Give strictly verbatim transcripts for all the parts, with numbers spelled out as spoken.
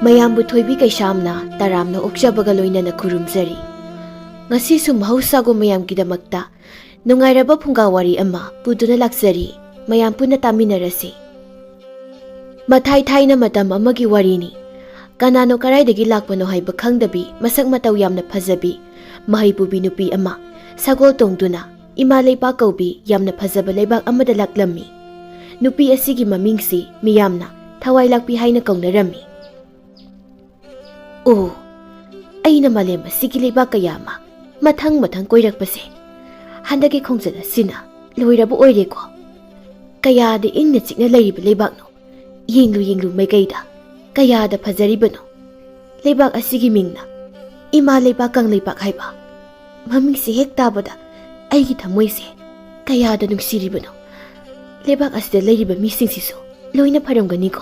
ꯃꯌꯥꯝꯕꯨ ꯊꯣꯏꯕꯤ ꯀꯩꯁꯥꯝꯅ ꯇꯔꯥꯝꯅ ꯑꯣꯛꯆꯕꯒ ꯂꯣꯏꯅꯅ ꯈꯨꯔꯨꯝꯖꯔꯤ꯫ ꯉꯁꯤꯁꯨ ꯃꯍꯧꯁꯥꯒꯨꯝ ꯃꯌꯥꯝꯒꯤꯗꯃꯛꯇ ꯅꯨꯡꯉꯥꯏꯔꯕ ꯐꯨꯡꯒꯥ ꯋꯥꯔꯤ ꯑꯃ ꯄꯨꯗꯨꯅ ꯂꯥꯛꯆꯔꯤ꯫ ꯃꯌꯥꯝ ꯄꯨꯟꯅ ꯇꯥꯃꯤꯟꯅꯔꯁꯤ꯫ ꯃꯊꯥꯏ ꯊꯥꯏꯅ ꯃꯇꯝ ꯑꯃꯒꯤ ꯋꯥꯔꯤꯅꯤ꯫ ꯀꯅꯥꯅꯣ ꯀꯔꯥꯏꯗꯒꯤ ꯂꯥꯛꯄꯅꯣ ꯍꯥꯏꯕ ꯈꯪꯗꯕꯤ, ꯃꯁꯛ ꯃꯇꯧ ꯌꯥꯝꯅ ꯐꯖꯕꯤ, ꯃꯍꯩ ꯄꯨꯕꯤ ꯅꯨꯄꯤ ꯑꯃ ꯁꯒꯣꯜ ꯇꯣꯡꯗꯨꯅ ꯏꯃꯥ ꯂꯩꯄꯥꯛ ꯀꯧꯕꯤ ꯌꯥꯝꯅ ꯐꯖꯕ ꯂꯩꯕꯥꯛ ꯑꯃꯗ ꯂꯥꯛꯂꯝꯃꯤ꯫ ꯅꯨꯄꯤ ꯑꯁꯤꯒꯤ ꯃꯃꯤꯡꯁꯤ ꯃꯤꯌꯥꯝꯅ ꯊꯋꯥꯏ ꯂꯥꯛꯄꯤ ꯍꯥꯏꯅ ꯀꯧꯅꯔꯝꯃꯤ꯫ ꯑꯣ, ꯑꯩꯅ ꯃꯥꯂꯦꯝ ꯑꯁꯤꯒꯤ ꯂꯩꯕꯥꯛ ꯀꯌꯥ ꯑꯃ ꯃꯊꯪ ꯃꯊꯪ ꯀꯣꯏꯔꯛꯄꯁꯦ ꯍꯟꯗꯛꯀꯤ ꯈꯣꯡꯆꯠ ꯑꯁꯤꯅ ꯂꯣꯏꯔꯕ ꯑꯣꯏꯔꯦꯀꯣ꯫ ꯀꯌꯥꯗ ꯏꯪꯅ ꯆꯤꯛꯅ ꯂꯩꯔꯤꯕ ꯂꯩꯕꯥꯛꯅꯣ꯫ ꯌꯦꯡꯂꯨ ꯌꯦꯡꯂꯨ ꯃꯥꯏꯀꯩꯗ ꯀꯌꯥꯗ ꯐꯖꯔꯤꯕꯅꯣ꯫ ꯂꯩꯕꯥꯛ ꯑꯁꯤꯒꯤ ꯃꯤꯡꯅ ꯏꯃꯥ ꯂꯩꯕꯥꯛ ꯀꯪꯂꯩꯄꯥꯛ ꯍꯥꯏꯕ꯫ ꯃꯃꯤꯡꯁꯤ ꯍꯦꯛ ꯇꯥꯕꯗ ꯑꯩꯒꯤ ꯊꯃꯣꯏꯁꯦ ꯀꯌꯥꯗ ꯅꯨꯡꯁꯤꯔꯤꯕꯅꯣ꯫ ꯂꯩꯕꯥꯛ ꯑꯁꯤꯗ ꯂꯩꯔꯤꯕ ꯃꯤꯁꯤꯡꯁꯤꯁꯨ ꯂꯣꯏꯅ ꯐꯔꯝꯒꯅꯤꯀꯣ꯫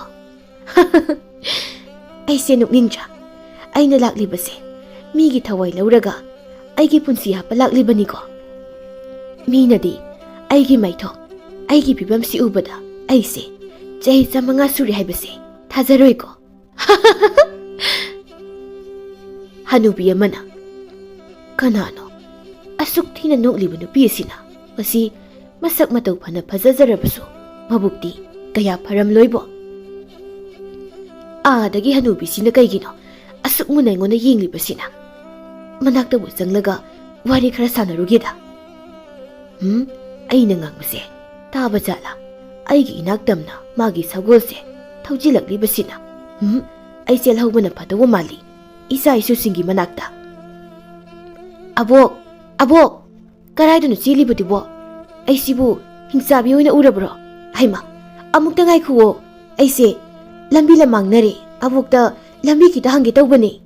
ꯑꯩꯁꯦ ꯅꯣꯛꯅꯤꯡꯗ꯭ꯔꯥ? ꯑꯩꯅ ꯂꯥꯛꯂꯤꯕꯁꯦ ꯃꯤꯒꯤ ꯊꯋꯥꯏ ꯂꯧꯔꯒ ꯑꯩꯒꯤ ꯄꯨꯟꯁꯤ ꯍꯥꯞꯄ ꯂꯥꯛꯂꯤꯕꯅꯤꯀꯣ꯫ ꯃꯤꯅꯗꯤ ꯑꯩꯒꯤ ꯃꯥꯏꯊꯣꯡ, ꯑꯩꯒꯤ ꯐꯤꯕꯝꯁꯤ ꯎꯕꯗ ꯑꯩꯁꯦ ꯆꯍꯤ ꯆꯥꯃꯉꯥ ꯁꯨꯔꯦ ꯍꯥꯏꯕꯁꯦ ꯊꯥꯖꯔꯣꯏꯀꯣ꯫ ꯍꯅꯨꯕꯤ ꯑꯃꯅ, "ꯀꯅꯥꯅꯣ ꯑꯁꯨꯛ ꯊꯤꯅ ꯅꯣꯛꯂꯤꯕ ꯅꯨꯄꯤ ꯑꯁꯤꯅ? ꯃꯁꯤ ꯃꯁꯛ ꯃꯇꯧ ꯐꯅ ꯐꯖꯖꯔꯕꯁꯨ ꯃꯕꯨꯛꯇꯤ ꯀꯌꯥ ꯐꯔꯝꯂꯣꯏꯕꯣ?" ꯑꯥꯗꯒꯤ ꯍꯅꯨꯕꯤꯁꯤꯅ ꯀꯩꯒꯤꯅꯣ ꯑꯁꯨꯛ ꯃꯨꯟꯅ ꯑꯩꯉꯣꯟꯗ ꯌꯦꯡꯂꯤꯕꯁꯤꯅ? ꯃꯅꯥꯛꯇꯕꯨ ꯆꯪꯂꯒ ꯋꯥꯔꯤ ꯈꯔ ꯁꯥꯟꯅꯔꯨꯒꯦꯗ꯫ ꯍꯝ? ꯑꯩꯅ ꯉꯥꯡꯕꯁꯦ ꯇꯥꯕ ꯖꯥꯠꯂꯥ? ꯑꯩꯒꯤ ꯏꯅꯥꯛ ꯇꯝꯅ ꯃꯥꯒꯤ ꯁꯒꯣꯜꯁꯦ ꯊꯧꯖꯤꯜꯂꯛꯂꯤꯕꯁꯤꯅ꯫ ꯍꯝ? ꯑꯩ ꯆꯦꯜꯍꯧꯕꯅ ꯐꯗꯧꯕ ꯃꯥꯜꯂꯤ ꯏꯆꯥ ꯏꯁꯨꯁꯤꯡꯒꯤ ꯃꯅꯥꯛꯇ꯫ "ꯑꯕꯣꯛ! ꯑꯕꯣꯛ! ꯀꯗꯥꯏꯗꯅꯣ ꯆꯦꯜꯂꯤꯕꯗꯨꯕꯣ? ꯑꯩꯁꯤꯕꯨ ꯍꯤꯡꯆꯥꯕꯤ ꯑꯣꯏꯅ ꯎꯔꯕ꯭ꯔꯣ? ꯍꯩꯃꯥ, ꯑꯃꯨꯛꯇ ꯉꯥꯏꯈꯨꯑꯣ꯫ ꯑꯩꯁꯦ ꯂꯝꯕꯤ ꯂꯝꯃꯥꯡꯅꯔꯦ꯫ ꯑꯕꯣꯛꯇ ꯂꯝꯕꯤ ꯈꯤꯇ ꯍꯪꯒꯦ ꯇꯧꯕꯅꯦ꯫"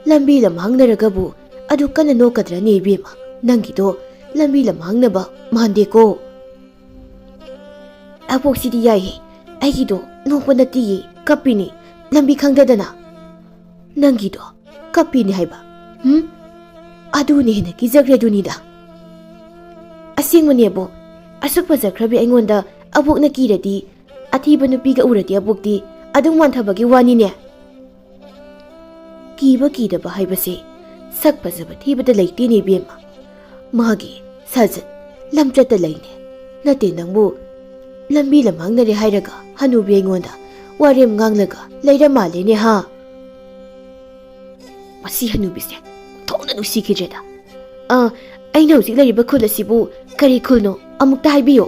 "ꯂꯝꯕꯤ ꯂꯝꯍꯥꯡꯅꯔꯒꯕꯨ ꯑꯗꯨ ꯀꯟꯅ ꯅꯣꯛꯀꯗ꯭ꯔꯅꯦ ꯏꯕꯦꯝꯃ? ꯅꯪꯒꯤꯗꯣ ꯂꯝꯕꯤ ꯂꯝꯍꯥꯡꯅꯕ ꯃꯥꯟꯗꯦꯀꯣ꯫" "ꯑꯕꯣꯛꯁꯤꯗꯤ ꯌꯥꯏꯍꯦ, ꯑꯩꯒꯤꯗꯣ ꯅꯣꯛꯄ ꯅꯠꯇꯤꯌꯦ, ꯀꯞꯄꯤꯅꯦ, ꯂꯝꯕꯤ ꯈꯪꯗꯗꯅ꯫" "ꯅꯪꯒꯤꯗꯣ ꯀꯞꯄꯤꯅꯦ ꯍꯥꯏꯕ? ꯍꯨꯝ? ꯑꯗꯨꯅ ꯍꯦꯟꯅ ꯀꯤꯖꯈ꯭ꯔꯦ ꯑꯗꯨꯅꯤꯗ꯫" "ꯑꯁꯦꯡꯕꯅꯦ ꯑꯕꯣꯛ, ꯑꯁꯨꯛ ꯐꯖꯈ꯭ꯔꯕꯤ ꯑꯩꯉꯣꯟꯗ ꯑꯕꯣꯛꯅ ꯀꯤꯔꯗꯤ, ꯑꯊꯤꯕ ꯅꯨꯄꯤꯒ ꯎꯔꯗꯤ ꯑꯕꯣꯛꯇꯤ ꯑꯗꯨꯝ ꯋꯥꯟꯊꯕꯒꯤ ꯋꯥꯅꯤꯅꯦ꯫ ꯀꯤꯕ ꯀꯤꯗꯕ ꯍꯥꯏꯕꯁꯦ ꯁꯛ ꯐꯖꯕ ꯊꯤꯕꯗ ꯂꯩꯇꯦꯅꯦ ꯏꯕꯦꯝꯃ꯫ ꯃꯥꯒꯤ ꯁꯥꯖꯠ ꯂꯝꯆꯠꯇ ꯂꯩꯅꯦ꯫ ꯅꯠꯇꯦ ꯅꯪꯕꯨ ꯂꯝꯕꯤ ꯂꯝꯍꯥꯡꯅꯔꯦ ꯍꯥꯏꯔꯒ ꯍꯅꯨꯕꯤ ꯑꯩꯉꯣꯟꯗ ꯋꯥꯔꯦꯝ ꯉꯥꯡꯂꯒ ꯂꯩꯔ ꯃꯥꯜꯂꯦꯅꯦ ꯍꯥ? ꯃꯁꯤ ꯍꯅꯨꯕꯤꯁꯦ ꯊꯣꯛꯅ ꯅꯨꯡꯁꯤꯈꯤꯗ꯭ꯔꯦꯗ꯫ ꯑ, ꯑꯩꯅ ꯍꯧꯖꯤꯛ ꯂꯩꯔꯤꯕ ꯈꯨꯜ ꯑꯁꯤꯕꯨ ꯀꯔꯤ ꯈꯨꯜꯅꯣ? ꯑꯃꯨꯛꯇ ꯍꯥꯏꯕꯤꯌꯨ꯫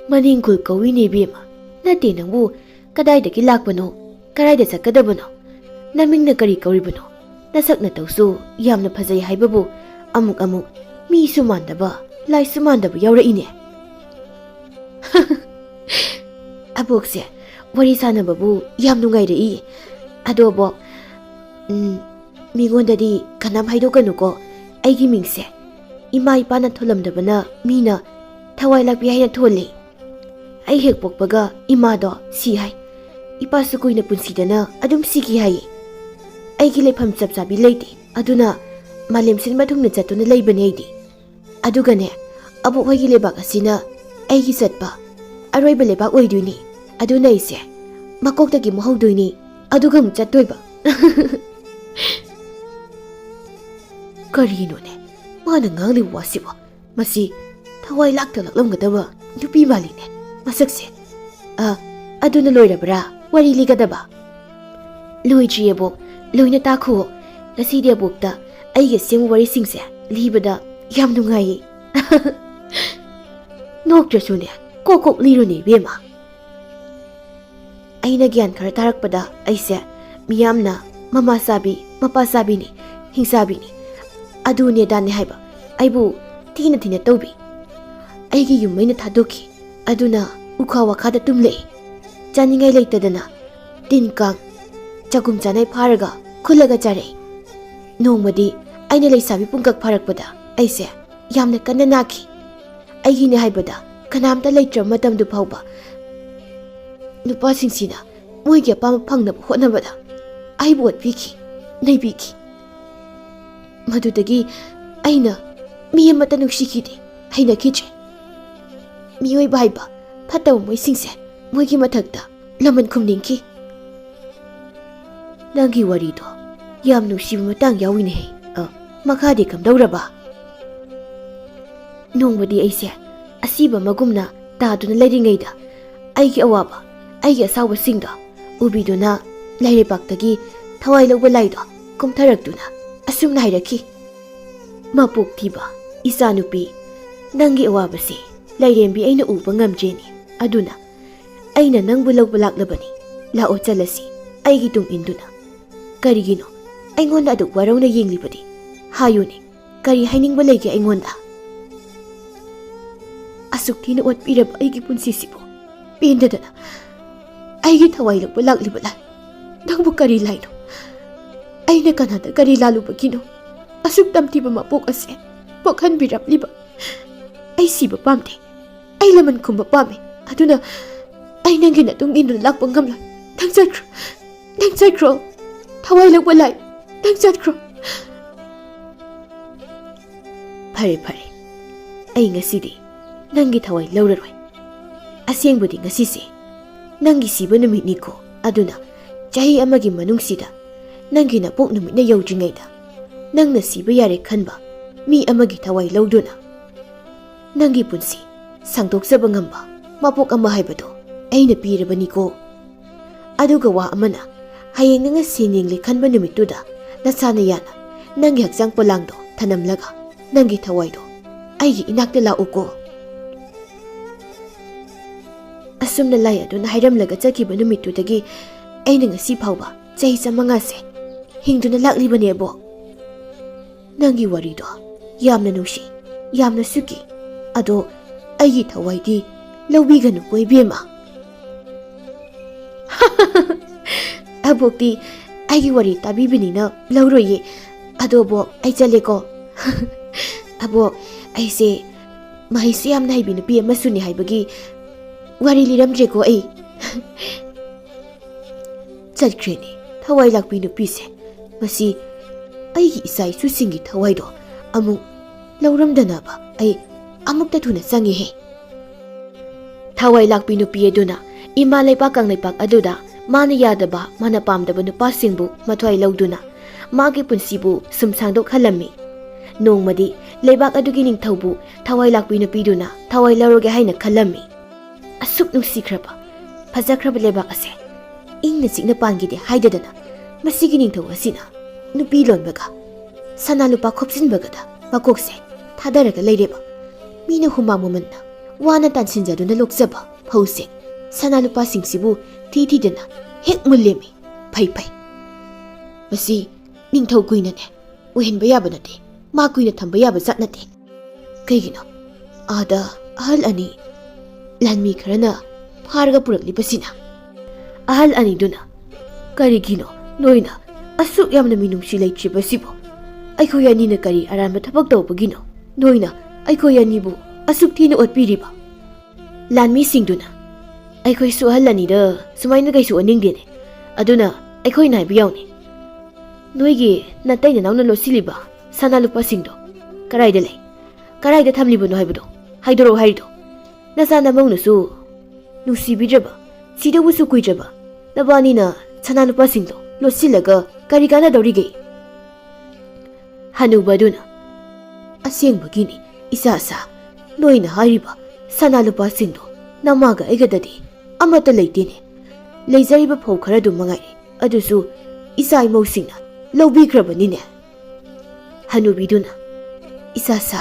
ꯃꯅꯤꯡ ꯈꯨꯜ ꯀꯧꯏꯅꯦ ꯏꯕꯦꯝꯃ꯫ ꯅꯠꯇꯦ ꯅꯪꯕꯨ ꯀꯗꯥꯏꯗꯒꯤ ꯂꯥꯛꯄꯅꯣ? ꯀꯗꯥꯏꯗ ꯆꯠꯀꯗꯕꯅꯣ? ꯅꯃꯤꯡꯅ ꯀꯔꯤ ꯀꯧꯔꯤꯕꯅꯣ? ꯅꯁꯛ ꯅꯇꯧꯁꯨ ꯌꯥꯝꯅ ꯐꯖꯩ ꯍꯥꯏꯕꯕꯨ ꯑꯃꯨꯛ ꯑꯃꯨꯛ ꯃꯤꯁꯨ ꯃꯥꯟꯗꯕ, ꯂꯥꯏꯁꯨ ꯃꯥꯟꯗꯕ ꯌꯥꯎꯔꯛꯏꯅꯦ꯫ ꯑꯕꯣꯛꯁꯦ ꯋꯥꯔꯤ ꯁꯥꯟꯅꯕꯕꯨ ꯌꯥꯝ ꯅꯨꯡꯉꯥꯏꯔꯛꯏ꯫ ꯑꯗꯣ ꯑꯕꯣꯛ, ꯎꯝ, ꯃꯤꯉꯣꯟꯗꯗꯤ ꯀꯅꯥꯝ ꯍꯥꯏꯗꯣꯛꯀꯅꯨꯀꯣ꯫ ꯑꯩꯒꯤ ꯃꯤꯡꯁꯦ ꯏꯃꯥ ꯏꯄꯥꯅ ꯊꯣꯜꯂꯝꯗꯕꯅ ꯃꯤꯅ ꯊꯋꯥꯏ ꯂꯥꯛꯄꯤ ꯍꯥꯏꯅ ꯊꯣꯜꯂꯤ꯫ ꯑꯩ ꯍꯦꯛ ꯄꯣꯛꯄꯒ ꯏꯃꯥꯗꯣ ꯁꯤ ꯍꯥꯏ꯫ ꯏꯄꯥꯁꯨ ꯀꯨꯏꯅ ꯄꯨꯟꯁꯤꯗꯅ ꯑꯗꯨꯝ ꯁꯤꯈꯤ ꯍꯥꯏꯌꯦ꯫ ꯑꯩꯒꯤ ꯂꯩꯐꯝ ꯆꯞ ꯆꯥꯕꯤ ꯂꯩꯇꯦ꯫ ꯑꯗꯨꯅ ꯃꯥꯂꯦꯝ ꯁꯤꯟꯕ ꯊꯨꯡꯅ ꯆꯠꯇꯨꯅ ꯂꯩꯕꯅꯦ ꯑꯩꯗꯤ꯫ ꯑꯗꯨꯒꯅꯦ, ꯑꯕꯣꯛ ꯍꯣꯏꯒꯤ ꯂꯩꯕꯥꯛ ꯑꯁꯤꯅ ꯑꯩꯒꯤ ꯆꯠꯄ ꯑꯔꯣꯏꯕ ꯂꯩꯕꯥꯛ ꯑꯣꯏꯗꯣꯏꯅꯤ꯫ ꯑꯗꯨꯅ ꯑꯩꯁꯦ ꯃꯀꯣꯛꯇꯒꯤ ꯑꯃꯨꯛ ꯍꯧꯗꯣꯏꯅꯤ, ꯑꯗꯨꯒ ꯑꯃꯨꯛ ꯆꯠꯇꯣꯏꯕ꯫ ꯀꯔꯤꯅꯣꯅꯦ ꯃꯥꯅ ꯉꯥꯡꯂꯤꯕ ꯋꯥꯁꯤꯕꯣ? ꯃꯁꯤ ꯊꯋꯥꯏ ꯂꯥꯛꯇ ꯂꯥꯛꯂꯝꯒꯗꯕ ꯅꯨꯄꯤ ꯃꯥꯜꯂꯤꯅꯦ ꯃꯁꯛꯁꯦ꯫ ꯑ, ꯑꯗꯨꯅ ꯂꯣꯏꯔꯕ꯭ꯔꯥ ꯋꯥꯔꯤ ꯂꯤꯒꯗꯕ? ꯂꯣꯏꯗ꯭ꯔꯤꯌꯦ ꯑꯕꯣꯛ, ꯂꯣꯏꯅ ꯇꯥꯈꯨꯑꯣ꯫ ꯉꯁꯤꯗꯤ ꯑꯕꯣꯛꯇ ꯑꯩꯒꯤ ꯑꯁꯦꯡꯕ ꯋꯥꯔꯤꯁꯤꯡꯁꯦ ꯂꯤꯕꯗ ꯌꯥꯝ ꯅꯨꯡꯉꯥꯏꯌꯦ꯫ ꯅꯣꯛꯇ꯭ꯔꯁꯨꯅꯦ, ꯀꯣꯛ ꯀꯣꯛ ꯂꯤꯔꯨꯅꯦ ꯏꯕꯦꯝꯃ꯫ ꯑꯩꯅ ꯒ꯭ꯌꯥꯟ ꯈꯔ ꯇꯥꯔꯛꯄꯗ ꯑꯩꯁꯦ ꯃꯤꯌꯥꯝꯅ ꯃꯃꯥ ꯆꯥꯕꯤ, ꯃꯄꯥ ꯆꯥꯕꯤꯅꯤ, ꯍꯤꯡꯆꯥꯕꯤꯅꯤ, ꯑꯗꯨꯅꯦ ꯑꯗꯥꯅꯦ ꯍꯥꯏꯕ ꯑꯩꯕꯨ ꯊꯤꯅ ꯊꯤꯅ ꯇꯧꯕꯤ꯫ ꯑꯩꯒꯤ ꯌꯨꯝ ꯃꯩꯅ ꯊꯥꯗꯣꯛꯈꯤ꯫ ꯑꯗꯨꯅ ꯎꯈꯥ ꯋꯥꯈꯥꯗ ꯇꯨꯝꯂꯛꯏ꯫ ꯆꯥꯅꯤꯡꯉꯥꯏ ꯂꯩꯇꯗꯅ ꯇꯤꯟ ꯀꯥꯡ ꯆꯒꯨꯝ ꯆꯥꯅꯩ ꯐꯥꯔꯒ ꯈꯨꯜꯂꯒ ꯆꯥꯔꯛꯏ꯫ ꯅꯣꯡꯃꯗꯤ ꯑꯩꯅ ꯂꯩꯁꯥꯕꯤ ꯄꯨꯡꯀꯛ ꯐꯥꯔꯛꯄꯗ ꯑꯩꯁꯦ ꯌꯥꯝꯅ ꯀꯟꯅ ꯅꯥꯈꯤ꯫ ꯑꯩꯒꯤꯅꯦ ꯍꯥꯏꯕꯗ ꯀꯅꯥꯝꯇ ꯂꯩꯇ꯭ꯔꯕ ꯃꯇꯝꯗꯨ ꯐꯥꯎꯕ ꯅꯨꯄꯥꯁꯤꯡꯁꯤꯅ ꯃꯣꯏꯒꯤ ꯑꯄꯥꯝꯕ ꯐꯪꯅꯕ ꯍꯣꯠꯅꯕꯗ ꯑꯩꯕꯨ ꯑꯣꯠꯄꯤꯈꯤ, ꯅꯩꯕꯤꯈꯤ꯫ ꯃꯗꯨꯗꯒꯤ ꯑꯩꯅ ꯃꯤ ꯑꯃꯠꯇ ꯅꯨꯡꯁꯤꯈꯤꯗꯦ, ꯍꯩꯅꯈꯤꯗ꯭ꯔꯦ꯫ ꯃꯤꯑꯣꯏꯕ ꯍꯥꯏꯕ ꯐꯠꯇꯕ ꯃꯣꯏꯁꯤꯡꯁꯦ ꯃꯣꯏꯒꯤ ꯃꯊꯛꯇ ꯂꯃꯟ ꯈꯨꯝꯅꯤꯡꯈꯤ꯫ "ꯅꯪꯒꯤ ꯋꯥꯔꯤꯗꯣ ꯌꯥꯝ ꯅꯨꯡꯁꯤꯕ ꯃꯇꯥꯡ ꯌꯥꯎꯏꯅꯦꯍꯦ꯫ ꯑ, ꯃꯈꯥꯗꯤ ꯀꯝꯗꯧꯔꯕ?" "ꯅꯣꯡꯃꯗꯤ ꯑꯩꯁꯦ ꯑꯁꯤꯕ ꯑꯃꯒꯨꯝꯅ ꯇꯥꯗꯨꯅ ꯂꯩꯔꯤꯉꯩꯗ, ꯑꯩꯒꯤ ꯑꯋꯥꯕ, ꯑꯩꯒꯤ ꯑꯁꯥꯎꯕꯁꯤꯡꯗꯣ ꯎꯕꯤꯗꯨꯅ, ꯂꯩꯔꯩꯕꯥꯛꯇꯒꯤ ꯊꯋꯥꯏ ꯂꯧꯕ ꯂꯥꯏꯗꯣ ꯀꯨꯝꯊꯔꯛꯇꯨꯅ ꯑꯁꯨꯝꯅ ꯍꯥꯏꯔꯛꯈꯤ: 'ꯃꯄꯣꯛ ꯊꯤꯕ ꯏꯆꯥꯅꯨꯄꯤ, ꯅꯪꯒꯤ ꯑꯋꯥꯕꯁꯦ ꯂꯥꯏꯔꯦꯝꯕꯤ ꯑꯩꯅ ꯎꯕ ꯉꯝꯗ꯭ꯔꯦꯅꯦ꯫ ꯑꯗꯨꯅ ꯑꯩꯅ ꯅꯪꯕꯨ ꯂꯧꯕ ꯂꯥꯛꯂꯕꯅꯤ꯫ ꯂꯥꯛꯑꯣ, ꯆꯠꯂꯁꯤ, ꯑꯩꯒꯤ ꯇꯨꯡ ꯏꯟꯗꯨꯅ꯫ ꯀꯔꯤꯒꯤꯅꯣ ꯑꯩꯉꯣꯟꯗ ꯑꯗꯨꯛ ꯋꯥꯔꯧꯅ ꯌꯦꯡꯂꯤꯕꯗꯤ? ꯍꯥꯏꯌꯨꯅꯦ, ꯀꯔꯤ ꯍꯥꯏꯅꯤꯡꯕ ꯂꯩꯒꯦ ꯑꯩꯉꯣꯟꯗ?' "ꯑꯁꯨꯛ ꯊꯤꯅ ꯑꯣꯠꯄꯤꯔꯕ ꯑꯩꯒꯤ ꯄꯨꯟꯁꯤꯁꯤꯕꯨ ꯄꯦꯟꯗꯗꯅ ꯑꯩꯒꯤ ꯊꯋꯥꯏ ꯂꯧꯕ ꯂꯥꯛꯂꯤꯕ ꯂꯥꯏ, ꯅꯪꯕꯨ ꯀꯔꯤ ꯂꯥꯏꯅꯣ? ꯑꯩꯅ ꯀꯅꯥꯗ ꯀꯔꯤ ꯂꯥꯜꯂꯨꯕꯒꯤꯅꯣ ꯑꯁꯨꯛ ꯇꯝꯊꯤꯕ ꯃꯄꯣꯛ ꯑꯁꯦ ꯄꯣꯛꯍꯟꯕꯤꯔꯛꯂꯤꯕ? ꯑꯩ ꯁꯤꯕ ꯄꯥꯝꯗꯦ, ꯑꯩ ꯂꯃꯟ ꯈꯨꯝꯕ ꯄꯥꯝꯃꯤ꯫ ꯑꯗꯨꯅ ꯑꯩ ꯅꯪꯒꯤ ꯅꯇꯨꯡ ꯏꯟꯗꯨꯅ ꯂꯥꯛꯄ ꯉꯝꯂꯣꯏ꯫ ꯅꯪ ꯆꯠꯈ꯭ꯔꯣ, ꯅꯪ ꯆꯠꯈ꯭ꯔꯣ, ꯊꯋꯥꯏ ꯂꯧꯕ ꯂꯥꯏ, ꯅꯪ ꯆꯠꯈ꯭ꯔꯣ꯫" "ꯐꯔꯦ, ꯐꯔꯦ, ꯑꯩ ꯉꯁꯤꯗꯤ ꯅꯪꯒꯤ ꯊꯋꯥꯏ ꯂꯧꯔꯔꯣꯏ꯫ ꯑꯁꯦꯡꯕꯗꯤ ꯉꯁꯤꯁꯦ ꯅꯪꯒꯤ ꯁꯤꯕ ꯅꯨꯃꯤꯠꯅꯤꯀꯣ꯫ ꯑꯗꯨꯅ ꯆꯍꯤ ꯑꯃꯒꯤ ꯃꯅꯨꯡꯁꯤꯗ ꯅꯪꯒꯤ ꯅꯄꯣꯛ ꯅꯨꯃꯤꯠꯅ ꯌꯧꯗ꯭ꯔꯤꯉꯩꯗ ꯅꯪꯅ ꯁꯤꯕ ꯌꯥꯔꯦ ꯈꯟꯕ ꯃꯤ ꯑꯃꯒꯤ ꯊꯋꯥꯏ ꯂꯧꯗꯨꯅ ꯅꯪꯒꯤ ꯄꯨꯟꯁꯤ ꯁꯥꯡꯗꯣꯛꯆꯕ ꯉꯝꯕ ꯃꯄꯣꯛ ꯑꯃ ꯍꯥꯏꯕꯗꯣ ꯑꯩꯅ ꯄꯤꯔꯕꯅꯤꯀꯣ꯫ ꯑꯗꯨꯒ ꯋꯥ ꯑꯃꯅ, ꯍꯌꯦꯡ ꯅꯪꯅ ꯁꯦꯟ ꯌꯦꯡꯂꯦ ꯈꯟꯕ ꯅꯨꯃꯤꯠꯇꯨꯗ ꯅꯁꯥꯅ ꯌꯥꯅ ꯅꯪꯒꯤ ꯍꯛꯆꯥꯡ ꯄꯣꯂꯥꯡꯗꯣ ꯊꯅꯝꯂꯒ ꯅꯪꯒꯤ ꯊꯋꯥꯏꯗꯣ ꯑꯩꯒꯤ ꯏꯅꯥꯛꯇ ꯂꯥꯛꯎꯀꯣ꯫" ꯑꯁꯨꯝꯅ ꯂꯥꯏ ꯑꯗꯨꯅ ꯍꯥꯏꯔꯝꯂꯒ ꯆꯠꯈꯤꯕ ꯅꯨꯃꯤꯠꯇꯨꯗꯒꯤ ꯑꯩꯅ ꯉꯁꯤ ꯐꯥꯎꯕ ꯆꯍꯤ ꯆꯥꯃꯉꯥꯁꯦ ꯍꯤꯡꯗꯨꯅ ꯂꯥꯛꯂꯤꯕꯅꯦ, ꯑꯕꯣꯛ꯫ "ꯅꯪꯒꯤ ꯋꯥꯔꯤꯗꯣ ꯌꯥꯝꯅ ꯅꯨꯡꯁꯤ, ꯌꯥꯝꯅꯁꯨ ꯀꯤ꯫ ꯑꯗꯣ ꯑꯩꯒꯤ ꯊꯋꯥꯏꯗꯤ ꯂꯧꯕꯤꯒꯅꯨꯀꯣ, ꯏꯕꯦꯝꯃ꯫" "ꯑꯕꯣꯛꯇꯤ ꯑꯩꯒꯤ ꯋꯥꯔꯤ ꯇꯥꯕꯤꯕꯅꯤꯅ ꯂꯧꯔꯣꯏꯌꯦ꯫ ꯑꯗꯣ ꯑꯕꯣꯛ, ꯑꯩ ꯆꯠꯂꯦꯀꯣ꯫" "ꯑꯕꯣꯛ, ꯑꯩꯁꯦ ꯃꯍꯩꯁꯨ ꯌꯥꯝꯅ ꯍꯩꯕꯤ ꯅꯨꯄꯤ ꯑꯃꯁꯨꯅꯤ ꯍꯥꯏꯕꯒꯤ ꯋꯥꯔꯤ ꯂꯤꯔꯝꯗ꯭ꯔꯦꯀꯣ ꯑꯩ꯫" ꯆꯠꯈ꯭ꯔꯦꯅꯦ ꯊꯋꯥꯏ ꯂꯥꯛꯄꯤ ꯅꯨꯄꯤꯁꯦ꯫ ꯃꯁꯤ ꯑꯩꯒꯤ ꯏꯆꯥ ꯏꯁꯨꯁꯤꯡꯒꯤ ꯊꯋꯥꯏꯗꯣ ꯑꯃꯨꯛ ꯂꯧꯔꯝꯗꯅꯕ ꯑꯩ ꯑꯃꯨꯛꯇ ꯊꯨꯅ ꯆꯪꯉꯦꯍꯦ꯫ ꯊꯋꯥꯏ ꯂꯥꯛꯄꯤ ꯅꯨꯄꯤ ꯑꯗꯨꯅ ꯏꯃꯥ ꯂꯩꯕꯥꯛ ꯀꯪꯂꯩꯄꯥꯛ ꯑꯗꯨꯗ ꯃꯥꯅ ꯌꯥꯗꯕ, ꯃꯥꯅ ꯄꯥꯝꯗꯕ ꯅꯨꯄꯥꯁꯤꯡꯕꯨ ꯃꯊ꯭ꯋꯥꯏ ꯂꯧꯗꯨꯅ ꯃꯥꯒꯤ ꯄꯨꯟꯁꯤꯕꯨ ꯁꯨꯝ ꯁꯥꯡꯗꯣꯛꯍꯜꯂꯝꯃꯤ꯫ ꯅꯣꯡꯃꯗꯤ ꯂꯩꯕꯥꯛ ꯑꯗꯨꯒꯤ ꯅꯤꯡꯊꯧꯕꯨ ꯊꯋꯥꯏ ꯂꯥꯛꯄꯤ ꯅꯨꯄꯤꯗꯨꯅ ꯊꯋꯥꯏ ꯂꯧꯔꯒꯦ ꯍꯥꯏꯅ ꯈꯜꯂꯝꯃꯤ꯫ ꯑꯁꯨꯛ ꯅꯨꯡꯁꯤꯈ꯭ꯔꯕ, ꯐꯖꯈ꯭ꯔꯕ ꯂꯩꯕꯥꯛ ꯑꯁꯦ ꯏꯪꯅ ꯆꯤꯛꯅ ꯄꯥꯟꯈꯤꯗꯦ ꯍꯥꯏꯗꯗꯅ ꯃꯁꯤꯒꯤ ꯅꯤꯡꯊꯧ ꯑꯁꯤꯅ ꯅꯨꯄꯤ ꯂꯣꯟꯕꯒ ꯁꯅꯥ ꯂꯨꯄꯥ ꯈꯣꯞꯆꯤꯟꯕꯒꯗ ꯃꯀꯣꯛꯁꯦ ꯊꯥꯗꯔꯒ ꯂꯩꯔꯦꯕ꯫ ꯃꯤꯅ ꯍꯨꯃꯥꯡ ꯃꯃꯟꯅ ꯋꯥꯅ ꯇꯥꯟꯁꯤꯟꯖꯗꯨꯅ ꯂꯣꯛꯆꯕ ꯐꯧꯁꯦ ꯁꯅꯥ ꯂꯨꯄꯥꯁꯤꯡꯁꯤꯕꯨ ꯊꯤ ꯊꯤꯗꯅ ꯍꯦꯛ ꯃꯨꯜꯂꯦꯝꯃꯤ꯫ ꯐꯩ ꯐꯩ꯫ ꯃꯁꯤ ꯅꯤꯡꯊꯧ ꯀꯨꯏꯅꯅꯦ ꯑꯣꯏꯍꯟꯕ ꯌꯥꯕ ꯅꯠꯇꯦ, ꯃꯥ ꯀꯨꯏꯅ ꯊꯝꯕ ꯌꯥꯕ ꯖꯥꯠ ꯅꯠꯇꯦ꯫ ꯀꯩꯒꯤꯅꯣ ꯑꯥꯗ ꯑꯍꯜ ꯑꯅꯤ ꯂꯥꯟꯃꯤ ꯈꯔꯅ ꯐꯥꯔꯒ ꯄꯨꯔꯛꯂꯤꯕꯁꯤꯅ? ꯑꯍꯜ ꯑꯅꯤꯗꯨꯅ, "ꯀꯔꯤꯒꯤꯅꯣ ꯅꯣꯏꯅ ꯑꯁꯨꯛ ꯌꯥꯝꯅ ꯃꯤꯅꯨꯡꯁꯤ ꯂꯩꯇ꯭ꯔꯤꯕꯁꯤꯕꯨ? ꯑꯩꯈꯣꯏ ꯑꯅꯤꯅ ꯀꯔꯤ ꯑꯔꯥꯟꯕ ꯊꯕꯛ ꯇꯧꯕꯒꯤꯅꯣ ꯅꯣꯏꯅ ꯑꯩꯈꯣꯏ ꯑꯅꯤꯕꯨ ꯑꯁꯨꯛ ꯊꯤꯅ ꯑꯣꯠꯄꯤꯔꯤꯕ?" ꯂꯥꯟꯃꯤꯁꯤꯡꯗꯨꯅ, "ꯑꯩꯈꯣꯏꯁꯨ ꯑꯍꯜ ꯑꯅꯤꯗ ꯁꯨꯃꯥꯏꯅ ꯀꯩꯁꯨ ꯑꯣꯟꯅꯤꯡꯗꯦꯅꯦ, ꯑꯗꯨꯅ ꯑꯩꯈꯣꯏꯅ ꯍꯥꯏꯕ ꯌꯥꯎꯅꯦ꯫ ꯅꯣꯏꯒꯤ ꯅꯇꯩ ꯅꯅꯥꯎꯅ ꯂꯣꯠꯁꯤꯜꯂꯤꯕ ꯁꯅꯥ ꯂꯨꯄꯥꯁꯤꯡꯗꯣ ꯀꯔꯥꯏꯗ ꯂꯩ? ꯀꯔꯥꯏꯗ ꯊꯝꯂꯤꯕꯅꯣ ꯍꯥꯏꯕꯗꯣ ꯍꯥꯏꯗꯣꯔꯛꯑꯣ ꯍꯥꯏꯔꯤꯗꯣ꯫ ꯅꯆꯥ ꯅꯃꯧꯅꯁꯨ ꯅꯨꯡꯁꯤꯕꯤꯗ꯭ꯔꯕ, ꯁꯤꯗꯧꯕꯁꯨ ꯀꯨꯏꯗ꯭ꯔꯕ ꯅꯕꯥꯅꯤꯅ ꯁꯅꯥ ꯂꯨꯄꯥꯁꯤꯡꯗꯣ ꯂꯣꯠꯁꯤꯜꯂꯒ ꯀꯔꯤ ꯀꯥꯟꯅꯗꯧꯔꯤꯒꯦ?" ꯍꯅꯨꯕ ꯑꯗꯨꯅ, "ꯑꯁꯦꯡꯕꯒꯤꯅꯤ ꯏꯆꯥꯁꯥ, ꯅꯣꯏꯅ ꯍꯥꯏꯔꯤꯕ ꯁꯅꯥ ꯂꯨꯄꯥꯁꯤꯡꯗꯣ ꯅꯃꯥꯒ ꯑꯩꯒꯗꯗꯤ ꯑꯃꯠꯇ ꯂꯩꯇꯦꯅꯦ꯫ ꯂꯩꯖꯔꯤꯕ ꯐꯧ ꯈꯔꯗꯨ ꯃꯉꯥꯏꯔꯦ, ꯑꯗꯨꯁꯨ ꯏꯆꯥ ꯏꯃꯧꯁꯤꯡꯅ ꯂꯧꯕꯤꯈ꯭ꯔꯕꯅꯤꯅꯦ꯫" ꯍꯅꯨꯕꯤꯗꯨꯅ, "ꯏꯆꯥꯁꯥ,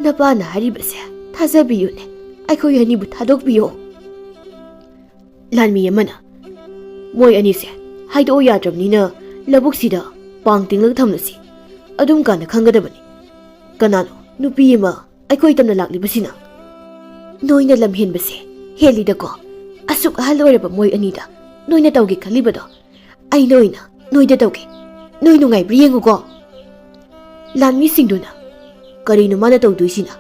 ꯅꯄꯥꯅ ꯍꯥꯏꯔꯤꯕꯁꯦ ꯊꯥꯖꯕꯤꯌꯨꯅꯦ, ꯑꯩꯈꯣꯏ ꯑꯅꯤꯕꯨ ꯊꯥꯗꯣꯛꯄꯤꯌꯣ꯫" ꯂꯥꯟꯃꯤ ꯑꯃꯅ, "ꯃꯣꯏ ꯑꯅꯤꯁꯦ ꯍꯥꯏꯗꯣꯛꯑꯣ ꯌꯥꯗ꯭ꯔꯕꯅꯤꯅ ꯂꯧꯕꯨꯛꯁꯤꯗ ꯄꯥꯡ ꯇꯤꯡꯂꯒ ꯊꯝꯂꯁꯤ, ꯑꯗꯨꯝ ꯀꯥꯟꯗ ꯈꯪꯒꯗꯕꯅꯤ꯫ ꯀꯅꯥꯅꯣ ꯅꯨꯄꯤ ꯑꯃ ꯑꯩꯈꯣꯏ ꯇꯝꯅ ꯂꯥꯛꯂꯤꯕꯁꯤꯅ?" "ꯅꯣꯏꯅ ꯂꯝ ꯍꯦꯟꯕꯁꯦ ꯍꯦꯜꯂꯤꯗꯀꯣ꯫ ꯑꯁꯨꯛ ꯑꯍꯜ ꯑꯣꯏꯔꯕ ꯃꯣꯏ ꯑꯅꯤꯗ ꯅꯣꯏꯅ ꯇꯧꯒꯦ ꯈꯜꯂꯤꯕꯗꯣ ꯑꯩꯅ ꯑꯣꯏꯅ ꯅꯣꯏꯗ ꯇꯧꯒꯦ꯫ ꯅꯣꯏ ꯅꯨꯡꯉꯥꯏꯕ꯭ꯔꯥ ꯌꯦꯡꯉꯨꯀꯣ꯫" ꯂꯥꯟꯃꯤꯁꯤꯡꯗꯨꯅ, "ꯀꯔꯤꯅꯣ ꯃꯥꯅ ꯇꯧꯗꯣꯏꯁꯤꯅ?"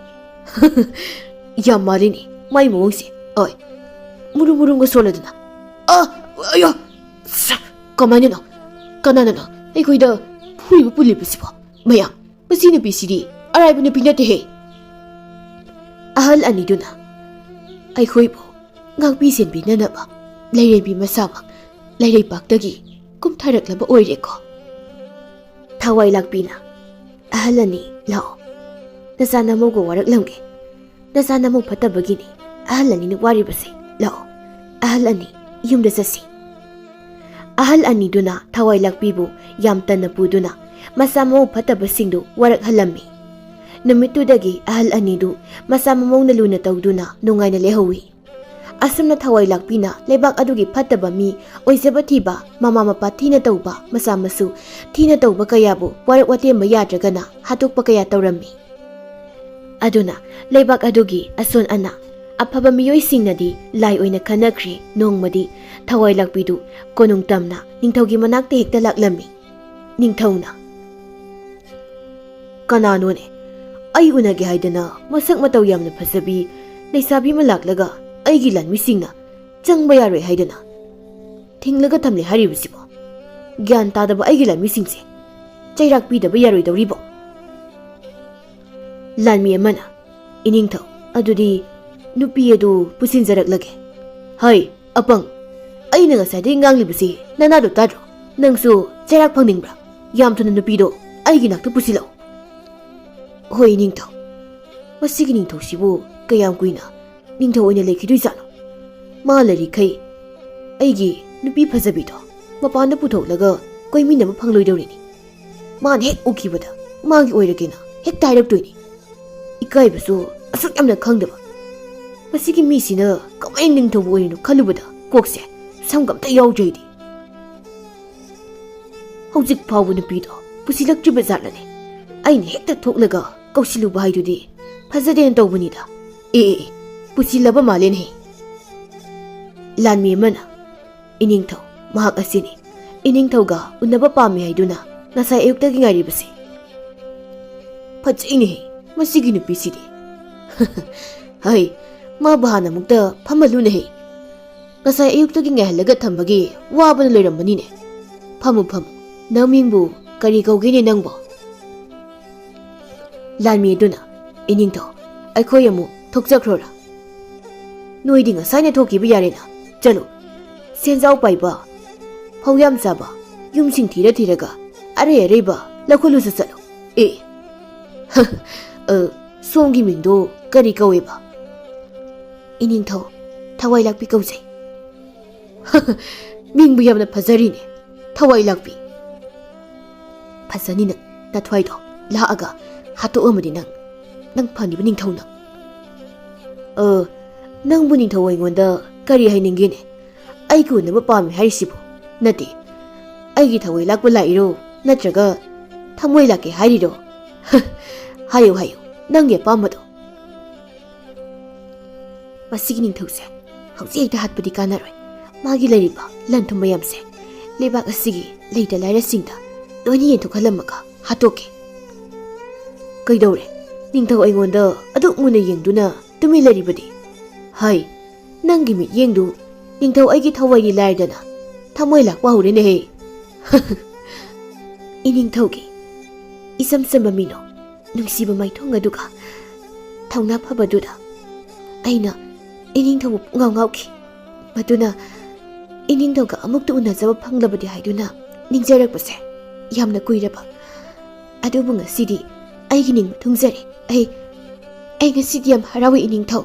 "ꯌꯥꯝ ꯃꯥꯜꯂꯤꯅꯦ ꯃꯥꯏ ꯃꯑꯣꯡꯁꯦ꯫ ꯑꯣꯏ, ꯃꯨꯔꯨꯝ ꯃꯨꯔꯨꯝꯒ ꯁꯣꯜꯂꯗꯅ꯫ ꯑ, ꯑꯌꯣ! ꯁ-, ꯀꯃꯥꯏꯅꯅꯣ? ꯀꯅꯥꯅꯅꯣ ꯑꯩꯈꯣꯏꯗ ꯐꯨꯔꯤꯕ ꯄꯨꯜꯂꯤꯕꯁꯤꯕꯣ? ꯃꯌꯥꯝ, ꯃꯁꯤ ꯅꯨꯄꯤꯁꯤꯗꯤ ꯑꯔꯥꯏꯕ ꯅꯨꯄꯤ ꯅꯠꯇꯦꯍꯦ!" ꯑꯍꯜ ꯑꯅꯤꯗꯨꯅ, "ꯑꯩꯈꯣꯏꯕꯨ ꯉꯥꯛꯄꯤ ꯁꯦꯟꯕꯤꯅꯅꯕ ꯂꯩꯔꯦꯝꯕꯤ ꯃꯁꯥꯃꯛ ꯂꯩꯔꯩꯄꯥꯛꯇꯒꯤ ꯀꯨꯝꯊꯔꯛꯂꯕ ꯑꯣꯏꯔꯦꯀꯣ꯫ ꯊꯋꯥꯏ ꯂꯥꯛꯄꯤꯅ, "ꯑꯍꯜ ꯑꯅꯤ, ꯂꯥꯛꯑꯣ꯫ ꯅꯆꯥ ꯅꯃꯧꯒ ꯋꯥꯔꯛꯂꯝꯒꯦ꯫ ꯅꯆꯥ ꯅꯃꯧ ꯐꯠꯇꯕꯒꯤꯅꯤ ꯑꯍꯜ ꯑꯅꯤꯅ ꯋꯥꯔꯤꯕꯁꯦ꯫ ꯂꯥꯛꯑꯣ, ꯑꯍꯜ ꯑꯅꯤ, ꯌꯨꯝꯗ ꯆꯠꯁꯤ꯫" ꯑꯍꯜ ꯑꯅꯤꯗꯨꯅ ꯊꯋꯥꯏ ꯂꯥꯛꯄꯤꯕꯨ ꯌꯥꯝ ꯇꯟꯅ ꯄꯨꯗꯨꯅ ꯃꯆꯥ ꯃꯃꯧ ꯐꯠꯇꯕꯁꯤꯡꯗꯨ ꯋꯥꯔꯛꯍꯜꯂꯝꯃꯤ꯫ ꯅꯨꯃꯤꯠꯇꯨꯗꯒꯤ ꯑꯍꯜ ꯑꯅꯤꯗꯨ ꯃꯆꯥ ꯃꯃꯧꯅ ꯂꯨꯅ ꯇꯧꯗꯨꯅ ꯅꯨꯡꯉꯥꯏꯅ ꯂꯩꯍꯧꯋꯤ꯫ ꯑꯁꯨꯝꯅ ꯊꯋꯥꯏ ꯂꯥꯛꯄꯤꯅ ꯂꯩꯕꯥꯛ ꯑꯗꯨꯒꯤ ꯐꯠꯇꯕ ꯃꯤ ꯑꯣꯏꯖꯕ ꯊꯤꯕ, ꯃꯃꯥ ꯃꯄꯥ ꯊꯤꯅ ꯇꯧꯕ, ꯃꯆꯥ ꯃꯁꯨ ꯊꯤꯅ ꯇꯧꯕ ꯀꯌꯥꯕꯨ ꯋꯥꯔꯛ ꯋꯥꯇꯦꯝꯕ ꯌꯥꯗ꯭ꯔꯒꯅ ꯍꯥꯠꯇꯣꯛꯄ ꯀꯌꯥ ꯇꯧꯔꯝꯃꯤ꯫ ꯑꯗꯨꯅ ꯂꯩꯕꯥꯛ ꯑꯗꯨꯒꯤ ꯑꯁꯣꯟ ꯑꯅꯥ ꯑꯐꯕ ꯃꯤꯑꯣꯏꯁꯤꯡꯅꯗꯤ ꯂꯥꯏ ꯑꯣꯏꯅ ꯈꯟꯅꯈ꯭ꯔꯦ꯫ ꯅꯣꯡꯃꯗꯤ ꯊꯋꯥꯏ ꯂꯥꯛꯄꯤꯗꯨ ꯀꯣꯅꯨꯡ ꯇꯝꯅ ꯅꯤꯡꯊꯧꯒꯤ ꯃꯅꯥꯛꯇ ꯍꯦꯛꯇ ꯂꯥꯛꯂꯝꯃꯤ꯫ ꯅꯤꯡꯊꯧꯅ, "ꯀꯅꯥꯅꯣꯅꯦ? ꯑꯩ ꯎꯅꯒꯦ ꯍꯥꯏꯗꯅ ꯃꯁꯛ ꯃꯇꯧ ꯌꯥꯝꯅ ꯐꯖꯕꯤ ꯂꯩꯁꯥꯕꯤ ꯑꯃ ꯂꯥꯛꯂꯒ ꯑꯩꯒꯤ ꯂꯥꯟꯃꯤꯁꯤꯡꯅ ꯆꯪꯕ ꯌꯥꯔꯣꯏ ꯍꯥꯏꯗꯅ ꯊꯤꯡꯂꯒ ꯊꯝꯂꯦ ꯍꯥꯏꯔꯤꯕꯁꯤꯕꯣ? ꯒ꯭ꯌꯥꯟ ꯇꯥꯗꯕ ꯑꯩꯒꯤ ꯂꯥꯟꯃꯤꯁꯤꯡꯁꯦ ꯆꯩꯔꯥꯛ ꯄꯤꯗꯕ ꯌꯥꯔꯣꯏꯗꯧꯔꯤꯕꯣ?" ꯂꯥꯟꯃꯤ ꯑꯃꯅ, "ꯏꯅꯤꯡꯊꯧ, ꯑꯗꯨꯗꯤ ꯅꯨꯄꯤ ꯑꯗꯨ ꯄꯨꯁꯤꯟꯖꯔꯛꯂꯒꯦ꯫" "ꯍꯩ, ꯑꯄꯪ! ꯑꯩꯅ ꯉꯁꯥꯏꯗꯒꯤ ꯉꯥꯡꯂꯤꯕꯁꯤ ꯅꯅꯥꯗꯣ ꯇꯥꯗ꯭ꯔꯣ? ꯅꯪꯁꯨ ꯆꯩꯔꯥꯛ ꯐꯪꯅꯤꯡꯕ꯭ꯔꯥ? ꯌꯥꯝ ꯊꯨꯅ ꯅꯨꯄꯤꯗꯣ ꯑꯩꯒꯤ ꯅꯥꯛꯇ ꯄꯨꯁꯤꯜꯂꯛꯎ꯫" "ꯍꯣꯏ, ꯏꯅꯤꯡꯊꯧ꯫" ꯃꯁꯤꯒꯤ ꯅꯤꯡꯊꯧꯁꯤꯕꯨ ꯀꯌꯥꯝ ꯀꯨꯏꯅ ꯅꯤꯡꯊꯧ ꯑꯣꯏꯅ ꯂꯩꯈꯤꯗꯣꯏꯖꯥꯠꯅꯣ? ꯃꯥ ꯂꯩꯔꯤꯈꯩ ꯑꯩꯒꯤ ꯅꯨꯄꯤ ꯐꯖꯕꯤꯗꯣ ꯃꯄꯥꯟꯗ ꯄꯨꯊꯣꯛꯂꯒ ꯀꯣꯏꯃꯤꯟꯅꯕ ꯐꯪꯂꯣꯏꯗꯧꯔꯤꯅꯤ꯫ ꯃꯥꯅ ꯍꯦꯛ ꯎꯈꯤꯕꯗ ꯃꯥꯒꯤ ꯑꯣꯏꯔꯒꯦꯅ ꯍꯦꯛꯇ ꯍꯥꯏꯔꯛꯇꯣꯏꯅꯤ꯫ ꯏꯀꯥꯏꯕꯁꯨ ꯑꯁꯨꯛ ꯌꯥꯝꯅ ꯈꯪꯗꯕ ꯃꯁꯤꯒꯤ ꯃꯤꯁꯤꯅ ꯀꯃꯥꯏꯅ ꯅꯤꯡꯊꯧꯕ ꯑꯣꯏꯔꯤꯅꯣ ꯈꯜꯂꯨꯕꯗ ꯀꯣꯛꯁꯦ ꯁꯝꯒ ꯑꯝꯇ ꯌꯥꯎꯗ꯭ꯔꯦ ꯑꯩꯗꯤ꯫ ꯍꯧꯖꯤꯛ ꯐꯥꯎꯕ ꯅꯨꯄꯤꯗꯣ ꯄꯨꯁꯤꯜꯂꯛꯇ꯭ꯔꯤꯕ ꯖꯥꯠꯂꯅꯦ? ꯑꯩꯅ ꯍꯦꯛꯇ ꯊꯣꯛꯂꯒ ꯀꯧꯁꯤꯜꯂꯨꯕ ꯍꯥꯏꯗꯨꯗꯤ ꯐꯖꯗꯦꯅ ꯇꯧꯕꯅꯤꯗ꯫ ꯑꯦ, ꯑꯦ, ꯑꯦ, ꯄꯨꯁꯤꯜꯂꯕ ꯃꯥꯜꯂꯦꯅꯦꯍꯦ꯫ ꯂꯥꯟꯃꯤ ꯑꯃꯅ, "ꯏꯅꯤꯡꯊꯧ, ꯃꯍꯥꯛ ꯑꯁꯤꯅꯤ꯫ ꯏꯅꯤꯡꯊꯧꯒ ꯎꯅꯕ ꯄꯥꯝꯃꯤ ꯍꯥꯏꯗꯨꯅ ꯉꯁꯥꯏ ꯑꯌꯨꯛꯇꯒꯤ ꯉꯥꯏꯔꯤꯕꯁꯤ꯫" "ꯐꯖꯩꯅꯦꯍꯦ, ꯃꯁꯤꯒꯤ ꯅꯨꯄꯤꯁꯤꯗꯤ꯫" "ꯍꯩ, ꯃꯥꯕꯨ ꯍꯥꯟꯅ ꯑꯃꯨꯛꯇ ꯐꯝꯍꯜꯂꯨꯅꯦꯍꯦ꯫ ꯉꯁꯥꯏ ꯑꯌꯨꯛꯇꯒꯤ ꯉꯥꯏꯍꯜꯂꯒ ꯊꯝꯕꯒꯤ ꯋꯥꯕꯅ ꯂꯣꯏꯔꯝꯕꯅꯤꯅꯦ꯫ ꯐꯝꯃꯨ, ꯐꯝꯃꯨ꯫ ꯅꯃꯤꯡꯕꯨ ꯀꯔꯤ ꯀꯧꯒꯦꯅꯦ ꯅꯪꯕꯣ?" ꯂꯥꯟꯃꯤ ꯑꯗꯨꯅ, "ꯏꯅꯤꯡꯊꯧ, ꯑꯩꯈꯣꯏ ꯑꯃꯨꯛ ꯊꯣꯛꯆꯈ꯭ꯔꯣꯔꯥ?" "ꯅꯣꯏꯗꯤ ꯉꯁꯥꯏꯅ ꯊꯣꯛꯈꯤꯕ ꯌꯥꯔꯦꯅ꯫ ꯆꯠꯂꯨ, ꯁꯦꯟꯖꯥꯎ ꯄꯥꯏꯕ, ꯐꯧ ꯌꯥꯝ ꯆꯥꯕ, ꯌꯨꯝꯁꯤꯡ ꯊꯤꯔ ꯊꯤꯔꯒ ꯑꯔꯩ ꯑꯔꯩꯕ ꯂꯧꯈꯠꯂꯨꯁꯨ ꯆꯠꯂꯨ꯫ ꯑꯦ, ꯑ, ꯁꯣꯝꯒꯤ ꯃꯤꯡꯗꯣ ꯀꯔꯤ ꯀꯧꯋꯦꯕ? ꯏꯅꯤꯡꯊꯧ ꯊꯋꯥꯏ ꯂꯥꯛꯄꯤ ꯀꯧꯖꯩ꯫ ꯃꯤꯡꯕꯨ ꯌꯥꯝꯅ ꯐꯖꯔꯤꯅꯦ, ꯊꯋꯥꯏ ꯂꯥꯛꯄꯤ꯫ ꯐꯖꯅꯤ ꯅꯪ, ꯅꯊ꯭ꯋꯥꯏꯗꯣ ꯂꯥꯛꯑꯒ ꯍꯥꯠꯇꯣꯛꯑꯝꯃꯗꯤ ꯅꯪ, ꯅꯪ ꯐꯅꯤꯕ ꯅꯤꯡꯊꯧꯅ꯫ ꯑ, ꯅꯪꯕꯨ ꯅꯤꯡꯊꯧ ꯑꯩꯉꯣꯟꯗ ꯀꯔꯤ ꯍꯥꯏꯅꯤꯡꯒꯦꯅꯦ? ꯑꯩꯒ ꯎꯅꯕ ꯄꯥꯝꯃꯤ ꯍꯥꯏꯔꯤꯁꯤꯕꯨ? ꯅꯠꯇꯦ, ꯑꯩꯒꯤ ꯊꯋꯥꯏ ꯂꯥꯛꯄ ꯂꯥꯛꯏꯔꯣ, ꯅꯠꯇ꯭ꯔꯒ ꯊꯃꯣꯏ ꯂꯥꯛꯀꯦ ꯍꯥꯏꯔꯤꯔꯣ? ꯍꯥꯏꯌꯨ, ꯍꯥꯏꯌꯨ, ꯅꯪꯒꯤ ꯑꯄꯥꯝꯕꯗꯣ꯫ ꯃꯁꯤꯒꯤ ꯅꯤꯡꯊꯧꯁꯦ ꯍꯧꯖꯤꯛ ꯍꯦꯛꯇ ꯍꯥꯠꯄꯗꯤ ꯀꯥꯟꯅꯔꯣꯏ꯫ ꯃꯥꯒꯤ ꯂꯩꯔꯤꯕ ꯂꯟ ꯊꯨꯝ ꯃꯌꯥꯝꯁꯦ ꯂꯩꯕꯥꯛ ꯑꯁꯤꯒꯤ ꯂꯩꯇ ꯂꯥꯏꯔꯁꯤꯡꯗ ꯂꯣꯏꯅ ꯌꯦꯟꯊꯣꯛꯍꯜꯂꯝꯃꯒ ꯍꯥꯠꯇꯣꯛꯀꯦ꯫ ꯀꯩꯗꯧꯔꯦ? ꯅꯤꯡꯊꯧ ꯑꯩꯉꯣꯟꯗ ꯑꯗꯨꯛ ꯃꯨꯟꯅ ꯌꯦꯡꯗꯨꯅ ꯇꯨꯃꯤꯟ ꯂꯩꯔꯤꯕꯗꯤ? ꯍꯥꯏ, ꯅꯪꯒꯤ ꯃꯤꯠꯌꯦꯡꯗꯨ ꯅꯤꯡꯊꯧ ꯑꯩꯒꯤ ꯊꯋꯥꯏꯗꯤ ꯂꯥꯏꯔꯗꯅ ꯊꯃꯣꯏ ꯂꯥꯛꯄ ꯍꯧꯔꯦꯅꯦꯍꯦ꯫ ꯏꯅꯤꯡꯊꯧꯒꯤ ꯏꯆꯝ ꯆꯝꯕ ꯃꯤꯅꯣꯛ, ꯅꯨꯡꯁꯤꯕ ꯃꯥꯏꯊꯣꯡ ꯑꯗꯨꯒ ꯊꯧꯅꯥ ꯐꯕꯗꯨꯗ ꯑꯩꯅ ꯏꯅꯤꯡꯊꯧꯕꯨ ꯄꯨꯡꯉꯥꯎ ꯉꯥꯎꯈꯤ꯫ ꯃꯗꯨꯅ ꯏꯅꯤꯡꯊꯧꯒ ꯑꯃꯨꯛꯇ ꯎꯅꯖꯕ ꯐꯪꯂꯕꯗꯤ ꯍꯥꯏꯗꯨꯅ ꯅꯤꯡꯖꯔꯛꯄꯁꯦ ꯌꯥꯝꯅ ꯀꯨꯏꯔꯕ꯫ ꯑꯗꯨꯕꯨ ꯉꯁꯤꯗꯤ ꯑꯩꯒꯤ ꯅꯤꯡꯕ ꯊꯨꯡꯖꯔꯦ꯫ ꯑꯩ, ꯑꯩ ꯉꯁꯤꯗꯤ ꯌꯥꯝ ꯍꯔꯥꯎꯏ ꯏꯅꯤꯡꯊꯧ꯫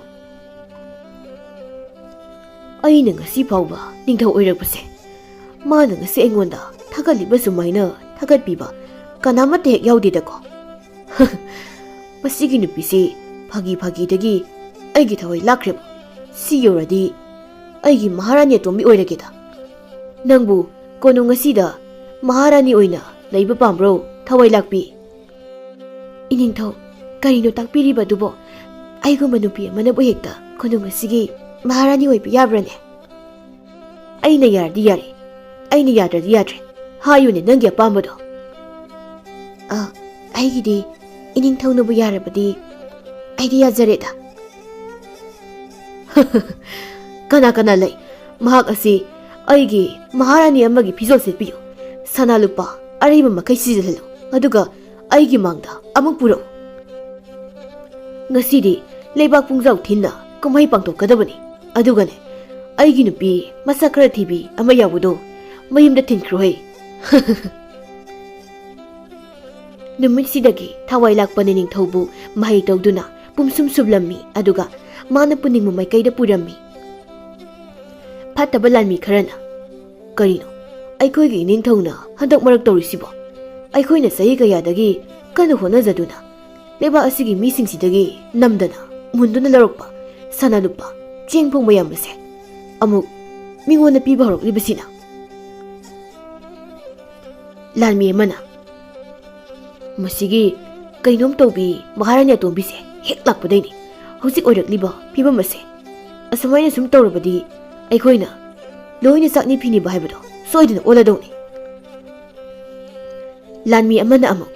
ꯑꯩꯅ ꯉꯁꯤ ꯐꯥꯎꯕ ꯅꯤꯡꯊꯧ ꯑꯣꯏꯔꯛꯄꯁꯦ, ꯃꯥꯅ ꯉꯁꯤ ꯑꯩꯉꯣꯟꯗ ꯊꯥꯒꯠꯂꯤꯕ ꯁꯨꯃꯥꯏꯅ ꯊꯥꯒꯠꯄꯤꯕ ꯀꯅꯥꯃꯠꯇ ꯍꯦꯛ ꯌꯥꯎꯗꯦꯗꯀꯣ꯫ ꯃꯁꯤꯒꯤ ꯅꯨꯄꯤꯁꯤ ꯐꯥꯒꯤ ꯐꯥꯒꯤꯗꯒꯤ ꯑꯩꯒꯤ ꯊꯋꯥꯏ ꯂꯥꯛꯈ꯭ꯔꯦꯕ꯫ ꯁꯤ ꯌꯧꯔꯗꯤ ꯑꯩꯒꯤ ꯃꯍꯥꯔꯥꯅꯤ ꯑꯇꯣꯝꯕꯤ ꯑꯣꯏꯔꯒꯦꯗ꯫ ꯅꯪꯕꯨ ꯀꯣꯅꯨꯡ ꯑꯁꯤꯗ ꯃꯍꯥꯔꯥꯅꯤ ꯑꯣꯏꯅ ꯂꯩꯕ ꯄꯥꯝꯕ꯭ꯔꯣ, ꯊꯋꯥꯏ ꯂꯥꯛꯄꯤ? ꯏꯅꯤꯡꯊꯧ, ꯀꯔꯤꯅꯣ ꯇꯥꯛꯄꯤꯔꯤꯕꯗꯨꯕꯣ? ꯑꯩꯒꯨꯝꯕ ꯅꯨꯄꯤ ꯑꯃꯅꯕꯨ ꯍꯦꯛꯇ ꯀꯣꯅꯨꯡ ꯑꯁꯤꯒꯤ ꯃꯍꯥꯔꯥꯅꯤ ꯑꯣꯏꯕ ꯌꯥꯕ꯭ꯔꯅꯦ? ꯑꯩꯅ ꯌꯥꯔꯗꯤ ꯌꯥꯔꯦ, ꯑꯩꯅ ꯌꯥꯗ꯭ꯔꯗꯤ ꯌꯥꯗ꯭ꯔꯦ꯫ ꯍꯥꯏꯌꯨꯅꯦ ꯅꯪꯒꯤ ꯑꯄꯥꯝꯕꯗꯣ꯫ ꯑ, ꯑꯩꯒꯤꯗꯤ ꯏꯅꯤꯡꯊꯧꯅꯕꯨ ꯌꯥꯔꯕꯗꯤ ꯑꯩꯗꯤ ꯌꯥꯖꯔꯦꯗ꯫ ꯀꯅꯥ ꯀꯅꯥ ꯂꯩ? ꯃꯍꯥꯛ ꯑꯁꯤ ꯑꯩꯒꯤ ꯃꯍꯥꯔꯥꯅꯤ ꯑꯃꯒꯤ ꯐꯤꯖꯣꯜ ꯁꯦꯠꯄꯤꯌꯨ, ꯁꯅꯥ ꯂꯨꯄꯥ ꯑꯔꯩꯕ ꯃꯈꯩ ꯁꯤꯖꯤꯜꯍꯜꯂꯨ, ꯑꯗꯨꯒ ꯑꯩꯒꯤ ꯃꯥꯡꯗ ꯑꯃꯨꯛ ꯄꯨꯔꯛꯎ꯫ ꯉꯁꯤꯗꯤ ꯂꯩꯕꯥꯛ ꯄꯨꯡꯖꯥꯎ ꯊꯤꯟꯅ ꯀꯨꯝꯍꯩ ꯄꯥꯡꯊꯣꯛꯀꯗꯕꯅꯤ꯫ ꯑꯗꯨꯒꯅꯦ, ꯑꯩꯒꯤ ꯅꯨꯄꯤ ꯃꯁꯛ ꯈꯔ ꯊꯤꯕꯤ ꯑꯃ ꯌꯥꯎꯕꯗꯣ ꯃꯌꯨꯝꯗ ꯊꯤꯟꯈ꯭ꯔꯣꯍꯦ꯫ ꯅꯨꯃꯤꯠꯁꯤꯗꯒꯤ ꯊꯋꯥꯏ ꯂꯥꯛꯄ ꯅꯤꯡꯊꯧꯕꯨ ꯃꯍꯩ ꯇꯧꯗꯨꯅ ꯄꯨꯝꯁꯨꯝ ꯁꯨꯝꯂꯝꯃꯤ, ꯑꯗꯨꯒ ꯃꯥꯅ ꯄꯨꯅꯤꯡꯕ ꯃꯥꯏꯀꯩꯗ ꯄꯨꯔꯝꯃꯤ꯫ ꯐꯠꯇꯕ ꯂꯥꯟꯃꯤ ꯈꯔꯅ, "ꯀꯔꯤꯅꯣ ꯑꯩꯈꯣꯏꯒꯤ ꯏꯅꯤꯡꯊꯧꯅ ꯍꯟꯗꯛ ꯃꯔꯛ ꯇꯧꯔꯤꯁꯤꯕꯣ? ꯑꯩꯈꯣꯏꯅ ꯆꯍꯤ ꯀꯌꯥꯗꯒꯤ ꯀꯟꯅ ꯍꯣꯠꯅꯖꯗꯨꯅ ꯂꯩꯕꯥꯛ ꯑꯁꯤꯒꯤ ꯃꯤꯁꯤꯡꯁꯤꯗꯒꯤ ꯅꯝꯗꯅ ꯃꯨꯟꯗꯨꯅ ꯂꯧꯔꯛꯄ ꯁꯅꯥ ꯂꯨꯄꯥ ꯆꯦꯡ ꯐꯪꯕ ꯌꯥꯝꯕꯁꯦ ꯑꯃꯨꯛ ꯃꯤꯉꯣꯟꯗ ꯄꯤꯕ ꯍꯧꯔꯛꯂꯤꯕꯁꯤꯅ?" ꯂꯥꯟꯃꯤ ꯑꯃꯅ, "ꯃꯁꯤꯒꯤ ꯀꯩꯅꯣꯝ ꯇꯧꯕꯤ ꯃꯍꯥꯔꯥꯅꯤ ꯑꯇꯣꯝꯕꯤꯁꯦ ꯍꯦꯛ ꯂꯥꯛꯄꯗꯩꯅꯤ ꯍꯧꯖꯤꯛ ꯑꯣꯏꯔꯛꯂꯤꯕ ꯐꯤꯕꯝ ꯑꯁꯦ꯫ ꯑꯁꯨꯃꯥꯏꯅ ꯁꯨꯝ ꯇꯧꯔꯕꯗꯤ ꯑꯩꯈꯣꯏꯅ ꯂꯣꯏꯅ ꯆꯥꯛꯅꯤ ꯐꯤꯅꯤꯕ ꯍꯥꯏꯕꯗꯣ ꯁꯣꯏꯗꯅ ꯑꯣꯜꯂꯗꯧꯅꯤ꯫" ꯂꯥꯟꯃꯤ ꯑꯃꯅ ꯑꯃꯨꯛ,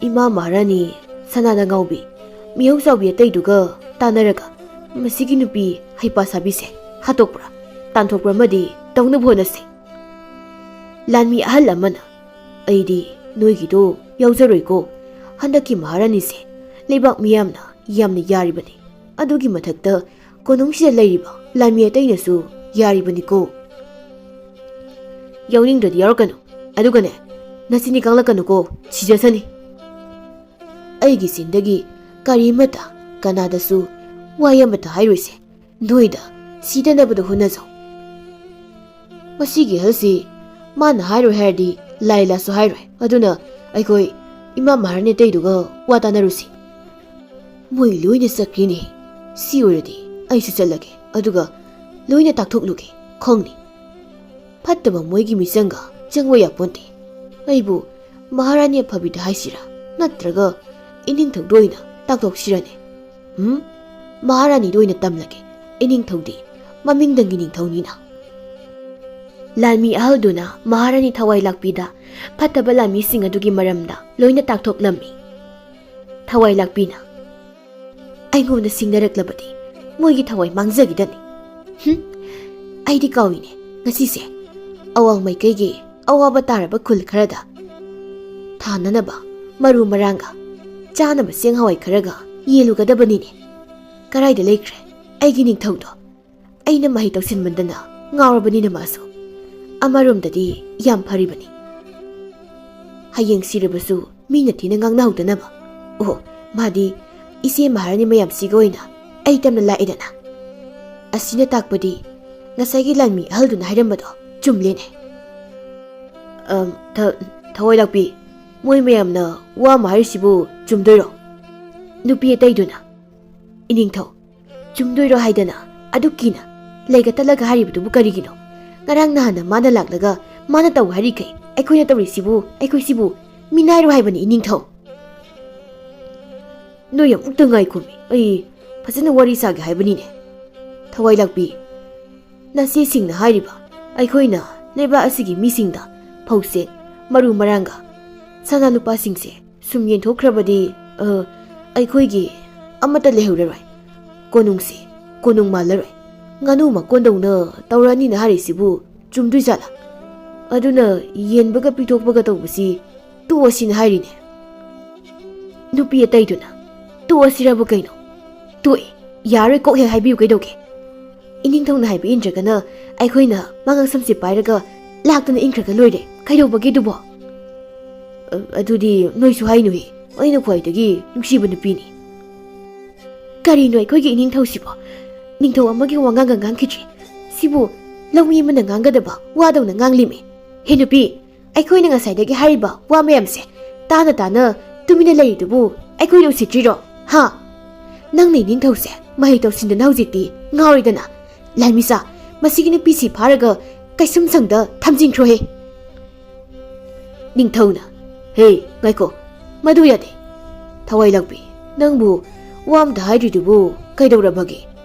"ꯏꯃꯥ ꯃꯍꯥꯔꯥꯅꯤ ꯁꯅꯥꯗ ꯉꯥꯎꯕꯤ ꯃꯤꯍꯧ ꯆꯥꯎꯕꯤ ꯑꯇꯩꯗꯨꯒ ꯇꯥꯟꯅꯔꯒ ꯃꯁꯤꯒꯤ ꯅꯨꯄꯤ ꯍꯩꯄꯥ ꯁꯥꯕꯤꯁꯦ ꯍꯥꯠꯇꯣꯛꯄ꯭ꯔꯥ ꯇꯥꯟꯊꯣꯛꯄ꯭ꯔꯥ ꯑꯃꯗꯤ ꯇꯧꯅꯕ ꯍꯣꯠꯅꯁꯦ꯫" ꯂꯥꯟꯃꯤ ꯑꯍꯜ ꯑꯃꯅ, "ꯑꯩꯗꯤ ꯅꯣꯏꯒꯤꯗꯣ ꯌꯥꯎꯖꯔꯣꯏꯀꯣ꯫ ꯍꯟꯗꯛꯀꯤ ꯃꯍꯥꯔꯥꯅꯤꯁꯦ ꯂꯩꯕꯥꯛ ꯃꯤꯌꯥꯝꯅ ꯌꯥꯝꯅ ꯌꯥꯔꯤꯕꯅꯤ꯫ ꯑꯗꯨꯒꯤ ꯃꯊꯛꯇ ꯀꯣꯅꯨꯡꯁꯤꯗ ꯂꯩꯔꯤꯕ ꯂꯥꯟꯃꯤ ꯑꯇꯩꯅꯁꯨ ꯌꯥꯔꯤꯕꯅꯤꯀꯣ꯫ ꯌꯥꯎꯅꯤꯡꯗ꯭ꯔꯗꯤ ꯌꯥꯎꯔꯛꯀꯅꯨ꯫ ꯑꯗꯨꯒꯅꯦ, ꯅꯆꯤꯟꯗꯤ ꯀꯪꯂꯛꯀꯅꯨꯀꯣ, ꯁꯤꯖꯁꯅꯤ꯫ ꯑꯩꯒꯤ ꯆꯤꯟꯗꯒꯤ ꯀꯔꯤꯃꯠꯇ ꯀꯅꯥꯗꯁꯨ ꯋꯥꯍꯩ ꯑꯃꯠꯇ ꯍꯥꯏꯔꯣꯏꯁꯦ꯫ ꯅꯣꯏꯗ ꯁꯤꯗꯅꯕꯗ ꯍꯣꯠꯅꯖꯧ꯫" ꯃꯁꯤꯒꯤ ꯑꯍꯜꯁꯤ ꯃꯥꯅ ꯍꯥꯏꯔꯣꯏ ꯍꯥꯏꯔꯗꯤ ꯂꯥꯏ ꯂꯥꯁꯨ ꯍꯥꯏꯔꯣꯏ꯫ ꯑꯗꯨꯅ ꯑꯩꯈꯣꯏ ꯏꯃꯥ ꯃꯍꯥꯔꯥꯅꯤ ꯑꯇꯩꯗꯨꯒ ꯋꯥ ꯇꯥꯅꯔꯨꯁꯤ꯫ ꯃꯣꯏ ꯂꯣꯏꯅ ꯆꯠꯈ꯭ꯔꯤꯅꯦ꯫ ꯁꯤ ꯑꯣꯏꯔꯗꯤ ꯑꯩꯁꯨ ꯆꯠꯂꯒꯦ, ꯑꯗꯨꯒ ꯂꯣꯏꯅ ꯇꯥꯛꯊꯣꯛꯂꯨꯒꯦ꯫ ꯈꯪꯅꯤ, ꯐꯠꯇꯕ ꯃꯣꯏꯒꯤ ꯃꯤꯆꯪꯒ ꯆꯪꯕ ꯌꯥꯄꯣꯟꯇꯦ꯫ ꯑꯩꯕꯨ ꯃꯍꯥꯔꯥꯅꯤ ꯑꯐꯕꯤꯗ ꯍꯥꯏꯁꯤꯔꯥ, ꯅꯠꯇ꯭ꯔꯒ ꯏꯅꯤꯡꯊꯧꯗ ꯑꯣꯏꯅ ꯇꯥꯛꯊꯣꯛꯁꯤꯔꯅꯦ? ꯎꯝ, ꯃꯍꯥꯔꯥꯅꯤꯗ ꯑꯣꯏꯅ ꯇꯝꯂꯒꯦ꯫ ꯏꯅꯤꯡꯊꯧꯗꯤ ꯃꯃꯤꯡꯗꯪꯒꯤ ꯅꯤꯡꯊꯧꯅꯤꯅ꯫ ꯂꯥꯟꯃꯤ ꯑꯍꯜꯗꯨꯅ ꯃꯍꯥꯔꯥꯅꯤ ꯊꯋꯥꯏ ꯂꯥꯛꯄꯤꯗ ꯐꯠꯇꯕ ꯂꯥꯟꯃꯤꯁꯤꯡ ꯑꯗꯨꯒꯤ ꯃꯔꯝꯗ ꯂꯣꯏꯅ ꯇꯥꯛꯊꯣꯛꯂꯝꯃꯤ꯫ ꯊꯋꯥꯏ ꯂꯥꯛꯄꯤꯅ, "ꯑꯩꯉꯣꯟꯗ ꯁꯤꯡꯅꯔꯛꯂꯕꯗꯤ ꯃꯣꯏꯒꯤ ꯊꯋꯥꯏ ꯃꯥꯡꯖꯈꯤꯗꯅꯤ꯫ ꯍꯨꯝ, ꯑꯩꯗꯤ ꯀꯥꯎꯏꯅꯦ, ꯉꯁꯤꯁꯦ ꯑꯋꯥꯡ ꯃꯥꯏꯀꯩꯒꯤ ꯑꯋꯥꯕ ꯇꯥꯔꯕ ꯈꯨꯜ ꯈꯔꯗ ꯊꯥꯅꯅꯕ ꯃꯔꯨ ꯃꯔꯥꯡꯒ ꯆꯥꯅꯕ ꯆꯦꯡ ꯍꯋꯥꯏ ꯈꯔꯒ ꯌꯦꯜꯂꯨꯒꯗꯕꯅꯤꯅꯦ꯫ ꯀꯔꯥꯏꯗ ꯂꯩꯈ꯭ꯔꯦ ꯑꯩꯒꯤ ꯅꯤꯡꯊꯧꯗꯣ? ꯑꯩꯅ ꯃꯍꯩ ꯇꯧꯁꯤꯟꯃꯟꯗꯅ ꯉꯥꯎꯔꯕꯅꯤꯅ ꯃꯥꯁꯨ꯫ ꯑꯃꯔꯣꯝꯗꯗꯤ ꯌꯥꯝ ꯐꯔꯤꯕꯅꯤ꯫ ꯍꯌꯦꯡ ꯁꯤꯔꯕꯁꯨ ꯃꯤꯅ ꯊꯤꯅ ꯉꯥꯡꯅꯍꯧꯗꯅꯕ꯫ ꯑꯣ, ꯃꯥꯗꯤ ꯏꯆꯦ ꯃꯍꯥꯔꯥꯅꯤ ꯃꯌꯥꯝꯁꯤꯒ ꯑꯣꯏꯅ ꯑꯩ ꯇꯝꯅ ꯂꯥꯛꯑꯦꯗꯅ꯫ ꯑꯁꯤꯅ ꯇꯥꯛꯄꯗꯤ ꯉꯁꯥꯏꯒꯤ ꯂꯥꯟꯃꯤ ꯑꯍꯜꯗꯨꯅ ꯍꯥꯏꯔꯝꯕꯗꯣ ꯆꯨꯝꯂꯦꯅꯦ꯫ ꯑꯝ, ꯊ-, ꯊꯋꯥꯏ ꯂꯥꯛꯄꯤ, ꯃꯣꯏ ꯃꯌꯥꯝꯅ ꯋꯥ ꯑꯃ ꯍꯥꯏꯔꯤꯁꯤꯕꯨ ꯆꯨꯝꯗꯣꯏꯔꯣ? ꯅꯨꯄꯤ ꯑꯇꯩꯗꯨꯅ, "ꯏꯅꯤꯡꯊꯧ, ꯆꯨꯝꯗꯣꯏꯔꯣ ꯍꯥꯏꯗꯅ ꯑꯗꯨꯛ ꯀꯤꯅ ꯂꯩꯒ ꯇꯠꯂꯒ ꯍꯥꯏꯔꯤꯕꯗꯨꯕꯨ ꯀꯔꯤꯒꯤꯅꯣ? ꯉꯔꯥꯡ ꯅꯍꯥꯟꯅ ꯃꯥꯅ ꯂꯥꯛꯂꯒ ꯃꯥꯅ ꯇꯧ ꯍꯥꯏꯔꯤꯈꯩ ꯑꯩꯈꯣꯏꯅ ꯇꯧꯔꯤꯁꯤꯕꯨ, ꯑꯩꯈꯣꯏꯁꯤꯕꯨ ꯃꯤꯅꯥꯏꯔꯣ ꯍꯥꯏꯕꯅꯤ, ꯏꯅꯤꯡꯊꯧ?" "ꯅꯣꯏ ꯑꯃꯨꯛꯇ ꯉꯥꯏꯈꯣꯃꯤ, ꯑꯩ ꯐꯖꯅ ꯋꯥꯔꯤ ꯁꯥꯒꯦ ꯍꯥꯏꯕꯅꯤꯅꯦ꯫ ꯊꯋꯥꯏ ꯂꯥꯛꯄꯤ, ꯅꯆꯦꯁꯤꯡꯅ ꯍꯥꯏꯔꯤꯕ ꯑꯩꯈꯣꯏꯅ ꯂꯩꯕꯥꯛ ꯑꯁꯤꯒꯤ ꯃꯤꯁꯤꯡꯗ ꯐꯧꯁꯦ, ꯃꯔꯨ ꯃꯔꯥꯡꯒ ꯁꯅꯥ ꯂꯨꯄꯥꯁꯤꯡꯁꯦ ꯁꯨꯝ ꯌꯦꯟꯊꯣꯛꯈ꯭ꯔꯕꯗꯤ, ꯑ, ꯑꯩꯈꯣꯏꯒꯤ ꯑꯃꯠꯇ ꯂꯩꯍꯧꯔꯔꯣꯏ꯫ ꯀꯣꯅꯨꯡꯁꯤ ꯀꯣꯅꯨꯡ ꯃꯥꯜꯂꯔꯣꯏ꯫ ꯉꯥꯅꯨ ꯃꯀꯣꯟꯗꯧꯅ ꯇꯧꯔꯛꯑꯅꯤꯅ ꯍꯥꯏꯔꯤꯁꯤꯕꯨ ꯆꯨꯝꯗꯣꯏꯖꯥꯠꯂꯥ? ꯑꯗꯨꯅ ꯌꯦꯟꯕꯒ ꯄꯤꯊꯣꯛꯄꯒ ꯇꯧꯕꯁꯤ ꯇꯣꯛꯑꯁꯤꯅ ꯍꯥꯏꯔꯤꯅꯦ꯫" ꯅꯨꯄꯤ ꯑꯇꯩꯗꯨꯅ, "ꯇꯣꯛꯑꯁꯤꯔꯕꯨ ꯀꯩꯅꯣ? ꯇꯣꯛꯑꯦ, ꯌꯥꯔꯣꯏ, ꯀꯣꯛ ꯍꯦꯛ ꯍꯥꯏꯕꯤꯌꯨ ꯀꯩꯗꯧꯒꯦ? ꯏꯅꯤꯡꯊꯧꯅ ꯍꯥꯏꯕ ꯏꯟꯗ꯭ꯔꯒꯅ ꯑꯩꯈꯣꯏꯅ ꯃꯉꯛ ꯁꯝꯁꯦ ꯄꯥꯏꯔꯒ ꯂꯥꯛꯇꯅ ꯏꯟꯈ꯭ꯔꯒ ꯂꯣꯏꯔꯦ, ꯀꯩꯗꯧꯕꯒꯦ ꯑꯗꯨꯕꯣ?" "ꯑ-, ꯑꯗꯨꯗꯤ ꯅꯣꯏꯁꯨ ꯍꯥꯏꯅꯨꯍꯦ, ꯑꯩꯅ ꯈ꯭ꯋꯥꯏꯗꯒꯤ ꯅꯨꯡꯁꯤꯕ ꯅꯨꯄꯤꯅꯤ꯫" "ꯀꯔꯤꯅꯣ ꯑꯩꯈꯣꯏꯒꯤ ꯏꯅꯤꯡꯊꯧꯁꯤꯕꯣ? ꯅꯤꯡꯊꯧ ꯑꯃꯒꯤ ꯋꯥꯉꯥꯡꯒ ꯉꯥꯡꯈꯤꯗ꯭ꯔꯤ꯫ ꯁꯤꯕꯨ ꯂꯧꯃꯤ ꯑꯃꯅ ꯉꯥꯡꯒꯗꯕ ꯋꯥꯗꯧꯅ ꯉꯥꯡꯂꯤꯃꯤ꯫ ꯍꯦ ꯅꯨꯄꯤ, ꯑꯩꯈꯣꯏꯅ ꯉꯁꯥꯏꯗꯒꯤ ꯍꯥꯏꯔꯤꯕ ꯋꯥ ꯃꯌꯥꯝꯁꯦ ꯇꯥꯅ ꯇꯥꯅ ꯇꯨꯃꯤꯟꯅ ꯂꯩꯔꯤꯗꯨꯕꯨ ꯑꯩꯈꯣꯏꯅ ꯎꯁꯤꯠꯇ꯭ꯔꯤꯔꯣ? ꯍꯥ? ꯅꯪꯅ ꯏꯅꯤꯡꯊꯧꯁꯦ ꯃꯍꯩ ꯇꯧꯁꯤꯟꯗꯅ ꯍꯧꯖꯤꯛꯇꯤ ꯉꯥꯎꯔꯤꯗꯅ꯫ ꯂꯥꯟꯃꯤꯁꯥ, ꯃꯁꯤꯒꯤ ꯅꯨꯄꯤꯁꯤ ꯐꯥꯔꯒ ꯀꯩꯁꯨꯝꯁꯪꯗ ꯊꯝꯖꯤꯟꯈ꯭ꯔꯣꯍꯦ꯫" ꯅꯤꯡꯊꯧꯅ, "ꯍꯦ, ꯉꯥꯏꯈꯣ, ꯃꯗꯨ ꯌꯥꯗꯦ꯫ ꯊꯋꯥꯏ ꯂꯥꯛꯄꯤ, ꯅꯪꯕꯨ ꯋꯥ ꯑꯝꯇ ꯍꯥꯏꯗ꯭ꯔꯤꯗꯨꯕꯨ ꯀꯩꯗꯧꯔꯕꯒꯦ?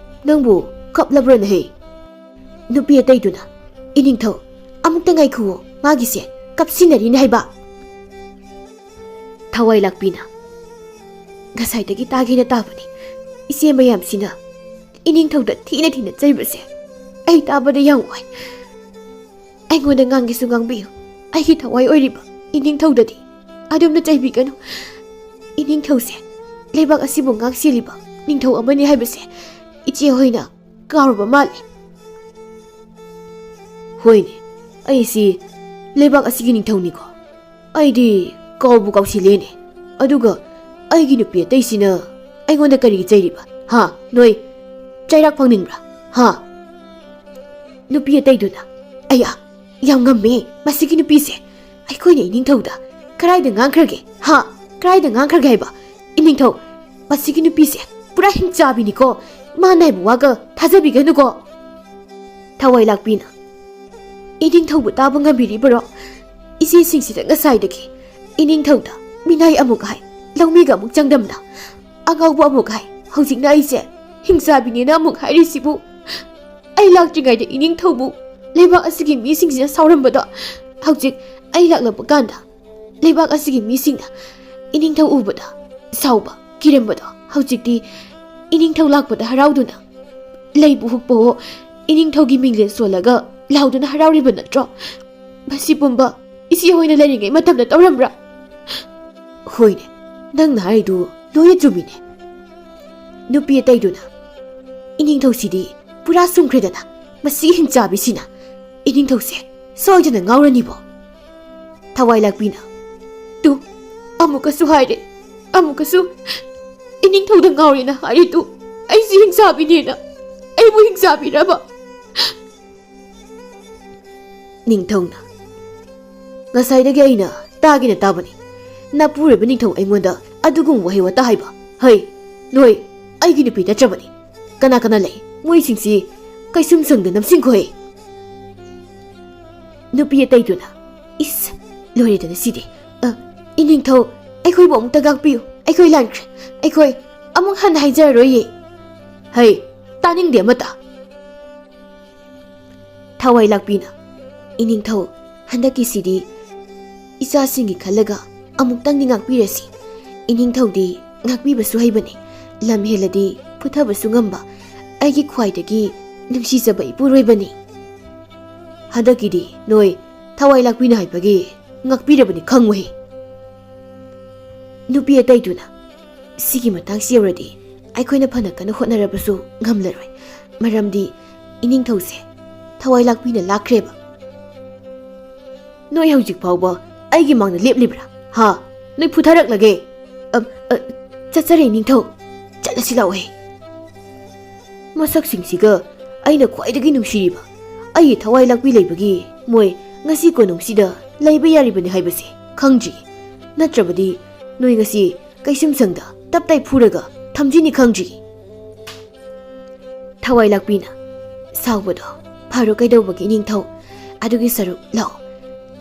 ꯅꯪꯕꯨ ꯀꯞꯂꯕ꯭ꯔꯅ ꯍꯦ?" ꯅꯨꯄꯤ ꯑꯇꯩꯗꯨꯅ, "ꯏꯅꯤꯡꯊꯧ, ꯑꯃꯨꯛꯇ ꯉꯥꯏꯈꯨꯑꯣ, ꯃꯥꯒꯤꯁꯦ ꯀꯞꯁꯤꯟꯅꯔꯤꯅꯦ ꯍꯥꯏꯕ꯫" ꯊꯋꯥꯏ ꯂꯥꯛꯄꯤꯅ, "ꯉꯁꯥꯏꯗꯒꯤ ꯇꯥꯒꯦꯅ ꯇꯥꯕꯅꯤ, ꯏꯆꯦ ꯃꯌꯥꯝꯁꯤꯅ ꯏꯅꯤꯡꯊꯧꯗ ꯊꯤꯅ ꯊꯤꯅ ꯆꯩꯕꯁꯦ ꯑꯩ ꯇꯥꯕꯗ ꯌꯥꯝ ꯋꯥꯏ꯫ ꯑꯩꯉꯣꯟꯗ ꯉꯥꯡꯒꯦꯁꯨ ꯉꯥꯡꯕꯤꯌꯨ, ꯑꯩꯒꯤ ꯊꯋꯥꯏ ꯑꯣꯏꯔꯤꯕ ꯏꯅꯤꯡꯊꯧꯗꯗꯤ ꯑꯗꯨꯝꯅ ꯆꯩꯕꯤꯒꯅꯨ꯫ ꯏꯅꯤꯡꯊꯧꯁꯦ ꯂꯩꯕꯥꯛ ꯑꯁꯤꯕꯨ ꯉꯥꯛ ꯁꯦꯜꯂꯤꯕ ꯅꯤꯡꯊꯧ ꯑꯃꯅꯤ ꯍꯥꯏꯕꯁꯦ ꯏꯆꯦ ꯍꯣꯏꯅ ꯀꯥꯎꯔꯕ ꯃꯥꯜꯂꯦ꯫" ꯍꯣꯏꯅꯦ, ꯑꯩꯁꯤ ꯂꯩꯕꯥꯛ ꯑꯁꯤꯒꯤ ꯅꯤꯡꯊꯧꯅꯤꯀꯣ꯫ ꯑꯩꯗꯤ ꯀꯥꯎꯕꯨ ꯀꯥꯎꯁꯤꯜꯂꯦꯅꯦ꯫ ꯑꯗꯨꯒ ꯑꯩꯒꯤ ꯅꯨꯄꯤ ꯑꯇꯩꯁꯤꯅ ꯑꯩꯉꯣꯟꯗ ꯀꯔꯤꯒꯤ ꯆꯩꯔꯤꯕ? ꯍꯥ? ꯅꯣꯏ ꯆꯩꯔꯥꯛ ꯐꯪꯅꯤꯡꯕ꯭ꯔꯥ? ꯍꯥ? ꯅꯨꯄꯤ ꯑꯇꯩꯗꯨꯅ, "ꯑꯌꯥ, ꯌꯥꯝ ꯉꯝꯃꯦ ꯃꯁꯤꯒꯤ ꯅꯨꯄꯤꯁꯦ꯫ ꯑꯩꯈꯣꯏꯅ ꯏꯅꯤꯡꯊꯧꯗ ꯀꯔꯥꯏꯗ ꯉꯥꯡꯈ꯭ꯔꯒꯦ? ꯍꯥ? ꯀꯔꯥꯏꯗ ꯉꯥꯡꯈ꯭ꯔꯒꯦ ꯍꯥꯏꯕ? ꯏꯅꯤꯡꯊꯧ, ꯃꯁꯤꯒꯤ ꯅꯨꯄꯤꯁꯦ ꯄꯨꯔꯥ ꯍꯤꯡꯆꯥꯕꯤꯅꯤꯀꯣ꯫ ꯃꯥꯅ ꯍꯥꯏꯕ ꯋꯥꯒ ꯊꯥꯖꯕꯤꯒꯅꯨꯀꯣ꯫" ꯊꯋꯥꯏ ꯂꯥꯛꯄꯤꯅ, "ꯏꯅꯤꯡꯊꯧꯕꯨ ꯇꯥꯕ ꯉꯝꯕꯤꯔꯤꯕꯔꯣ? ꯏꯆꯦꯁꯤꯡꯁꯤꯗ ꯉꯁꯥꯏꯗꯒꯤ ꯏꯅꯤꯡꯊꯧꯗ ꯃꯤꯅꯥꯏ ꯑꯃꯨꯛ ꯍꯥꯏ, ꯂꯧꯃꯤꯒ ꯑꯃꯨꯛ ꯆꯥꯡꯗꯝꯅ, ꯑꯉꯥꯎꯕ ꯑꯃꯨꯛ ꯍꯥꯏ, ꯍꯧꯖꯤꯛꯅ ꯑꯩꯁꯦ ꯍꯤꯡꯆꯥꯕꯤꯅꯦꯅ ꯑꯃꯨꯛ ꯍꯥꯏꯔꯤꯁꯤꯕꯨ꯫ ꯑꯩ ꯂꯥꯛꯇ꯭ꯔꯤꯉꯩꯗ ꯏꯅꯤꯡꯊꯧꯕꯨ ꯂꯩꯕꯥꯛ ꯑꯁꯤꯒꯤ ꯃꯤꯁꯤꯡꯁꯤꯅ ꯁꯥꯎꯔꯝꯕꯗꯣ, ꯍꯧꯖꯤꯛ ꯑꯩ ꯂꯥꯛꯂꯛꯄ ꯀꯥꯟꯗ ꯂꯩꯕꯥꯛ ꯑꯁꯤꯒꯤ ꯃꯤꯁꯤꯡꯅ ꯏꯅꯤꯡꯊꯧ ꯎꯕꯗ ꯁꯥꯎꯕ, ꯀꯤꯔꯝꯕꯗꯣ, ꯍꯧꯖꯤꯛꯇꯤ ꯏꯅꯤꯡꯊꯧ ꯂꯥꯛꯄꯗ ꯍꯔꯥꯎꯗꯨꯅ ꯂꯩꯕꯨ ꯍꯨꯛꯄꯋꯣ, ꯏꯅꯤꯡꯊꯧꯒꯤ ꯃꯤꯡꯂꯦꯟ ꯁꯣꯜꯂꯒ ꯂꯥꯎꯗꯨꯅ ꯍꯔꯥꯎꯔꯤꯕ ꯅꯠꯇ꯭ꯔꯣ? ꯃꯁꯤ ꯄꯨꯝꯕ ꯏꯆꯦ ꯍꯣꯏꯅ ꯂꯩꯔꯤꯉꯩ ꯃꯇꯝꯗ ꯇꯧꯔꯝꯕ꯭ꯔꯥ?" "ꯍꯣꯏꯅꯦ, ꯅꯪꯅ ꯍꯥꯏꯔꯤꯗꯨ ꯂꯣꯏꯅ ꯆꯨꯝꯃꯤꯅꯦ꯫" ꯅꯨꯄꯤ ꯑꯇꯩꯗꯨꯅ, "ꯏꯅꯤꯡꯊꯧꯁꯤꯗꯤ ꯄꯨꯔꯥ ꯁꯨꯝꯈ꯭ꯔꯦꯗꯅ, ꯃꯁꯤ ꯍꯤꯡꯆꯥꯕꯤꯁꯤꯅ ꯏꯅꯤꯡꯊꯧꯁꯦ ꯁꯣꯏꯗꯅ ꯉꯥꯎꯔꯅꯤꯕꯣ꯫" ꯊꯋꯥꯏ ꯂꯥꯛꯄꯤꯅ, "ꯇꯨ, ꯑꯃꯨꯛꯀꯁꯨ ꯍꯥꯏꯔꯦ, ꯑꯃꯨꯛꯀꯁꯨ ꯏꯅꯤꯡꯊꯧꯗ ꯉꯥꯎꯔꯦꯅ ꯍꯥꯏꯔꯤꯗꯨ꯫ ꯑꯩꯁꯤ ꯍꯤꯡꯆꯥꯕꯤꯅꯦꯅ ꯑꯩꯕꯨ ꯍꯤꯡꯆꯥꯕꯤꯔꯕ?" ꯅꯤꯡꯊꯧꯅ, "ꯉꯁꯥꯏꯗꯒꯤ ꯑꯩꯅ ꯇꯥꯒꯦꯅ ꯇꯥꯕꯅꯤ, ꯅꯄꯨꯔꯣꯏꯕ ꯅꯤꯡꯊꯧ ꯑꯩꯉꯣꯟꯗ ꯑꯗꯨꯒꯨꯝꯕ ꯋꯥꯍꯩ ꯋꯥꯇꯥ ꯍꯥꯏꯕ꯫ ꯍꯩ, ꯅꯣꯏ ꯑꯩꯒꯤ ꯅꯨꯄꯤ ꯅꯠꯇ꯭ꯔꯕꯅꯤ꯫ ꯀꯅꯥ ꯀꯅꯥ ꯂꯩ? ꯃꯣꯏꯁꯤꯡꯁꯤ ꯀꯩꯁꯨꯝ ꯁꯪꯗ ꯅꯝꯁꯤꯡꯈꯣꯍꯦ꯫" ꯅꯨꯄꯤ ꯑꯇꯩꯗꯨꯅ, "ꯏꯁ, ꯂꯣꯏꯔꯦꯗꯅ ꯁꯤꯗꯤ꯫ ꯑ, ꯏꯅꯤꯡꯊꯧ, ꯑꯩꯈꯣꯏꯕꯨ ꯑꯃꯨꯛꯇ ꯉꯥꯛꯄꯤꯌꯨ꯫ ꯑꯩꯈꯣꯏ ꯂꯥꯟꯈ꯭ꯔꯦ꯫ ꯑꯩꯈꯣꯏ ꯑꯃꯨꯛ ꯍꯟꯅ ꯍꯥꯏꯖꯔꯔꯣꯏꯌꯦ꯫" "ꯍꯩ, ꯇꯥꯅꯤꯡꯗꯦ ꯑꯃꯠꯇ꯫" ꯊꯋꯥꯏ ꯂꯥꯛꯄꯤꯅ, "ꯏꯅꯤꯡꯊꯧ, ꯍꯟꯗꯛꯀꯤꯁꯤꯗꯤ ꯏꯆꯥꯁꯤꯡꯒꯤ ꯈꯜꯂꯒ ꯑꯃꯨꯛꯇꯪꯗꯤ ꯉꯥꯛꯄꯤꯔꯁꯤ꯫ ꯏꯅꯤꯡꯊꯧꯗꯤ ꯉꯥꯛꯄꯤꯕꯁꯨ ꯍꯩꯕꯅꯤ, ꯂꯝ ꯍꯦꯜꯂꯗꯤ ꯐꯨꯊꯕꯁꯨ ꯉꯝꯕ ꯑꯩꯒꯤ ꯈ꯭ꯋꯥꯏꯗꯒꯤ ꯅꯨꯡꯁꯤꯖꯕ ꯏꯄꯨꯔꯣꯏꯕꯅꯤ꯫ ꯍꯟꯗꯛꯀꯤꯗꯤ ꯅꯣꯏ ꯊꯋꯥꯏ ꯂꯥꯛꯄꯤꯅ ꯍꯥꯏꯕꯒꯤ ꯉꯥꯛꯄꯤꯔꯕꯅꯤ ꯈꯪꯉꯨꯍꯦ꯫" ꯅꯨꯄꯤ ꯑꯇꯩꯗꯨꯅ, "ꯁꯤꯒꯤ ꯃꯇꯥꯡꯁꯤ ꯌꯧꯔꯗꯤ ꯑꯩꯈꯣꯏꯅ ꯐꯅ ꯀꯟꯅ ꯍꯣꯠꯅꯔꯕꯁꯨ ꯉꯝꯂꯔꯣꯏ, ꯃꯔꯝꯗꯤ ꯏꯅꯤꯡꯊꯧꯁꯦ ꯊꯋꯥꯏ ꯂꯥꯛꯄꯤꯅ ꯂꯥꯛꯈ꯭ꯔꯦꯕ꯫ "ꯅꯣꯏ ꯍꯧꯖꯤꯛ ꯐꯥꯎꯕ ꯑꯩꯒꯤ ꯃꯥꯡꯗ ꯂꯦꯞꯂꯤꯕ꯭ꯔꯥ? ꯍꯥ? ꯅꯣꯏ ꯐꯨꯊꯔꯛꯂꯒꯦ!" "ꯑ, ꯑ, ꯆꯠꯆꯔꯦ ꯏꯅꯤꯡꯊꯧ꯫ ꯆꯠꯂꯁꯤ ꯂꯥꯛꯑꯣꯍꯦ꯫" ꯃꯁꯛꯁꯤꯡꯁꯤꯒ ꯑꯩꯅ ꯈ꯭ꯋꯥꯏꯗꯒꯤ ꯅꯨꯡꯁꯤꯔꯤꯕ ꯑꯩꯒꯤ ꯊꯋꯥꯏ ꯂꯥꯛꯄꯤ ꯂꯩꯕꯒꯤ ꯃꯣꯏ ꯉꯁꯤ ꯀꯣꯅꯨꯡꯁꯤꯗ ꯂꯩꯕ ꯌꯥꯔꯤꯕꯅꯤ ꯍꯥꯏꯕꯁꯦ ꯈꯪꯗ꯭ꯔꯤ꯫ ꯅꯠꯇ꯭ꯔꯕꯗꯤ ꯅꯣꯏ ꯉꯁꯤ ꯀꯩꯁꯨꯝꯁꯪꯗ ꯇꯞꯇꯥꯏ ꯐꯨꯔꯒ ꯊꯝꯖꯤꯅꯤ ꯈꯪꯗ꯭ꯔꯤ꯫ ꯊꯋꯥꯏ ꯂꯥꯛꯄꯤꯅ ꯁꯥꯎꯕꯗꯣ ꯐꯔꯣ ꯀꯩꯗꯧꯕꯒꯤ ꯏꯅꯤꯡꯊꯧ? ꯑꯗꯨꯒꯤ ꯁꯔꯨꯛ ꯂꯥꯛꯑꯣ,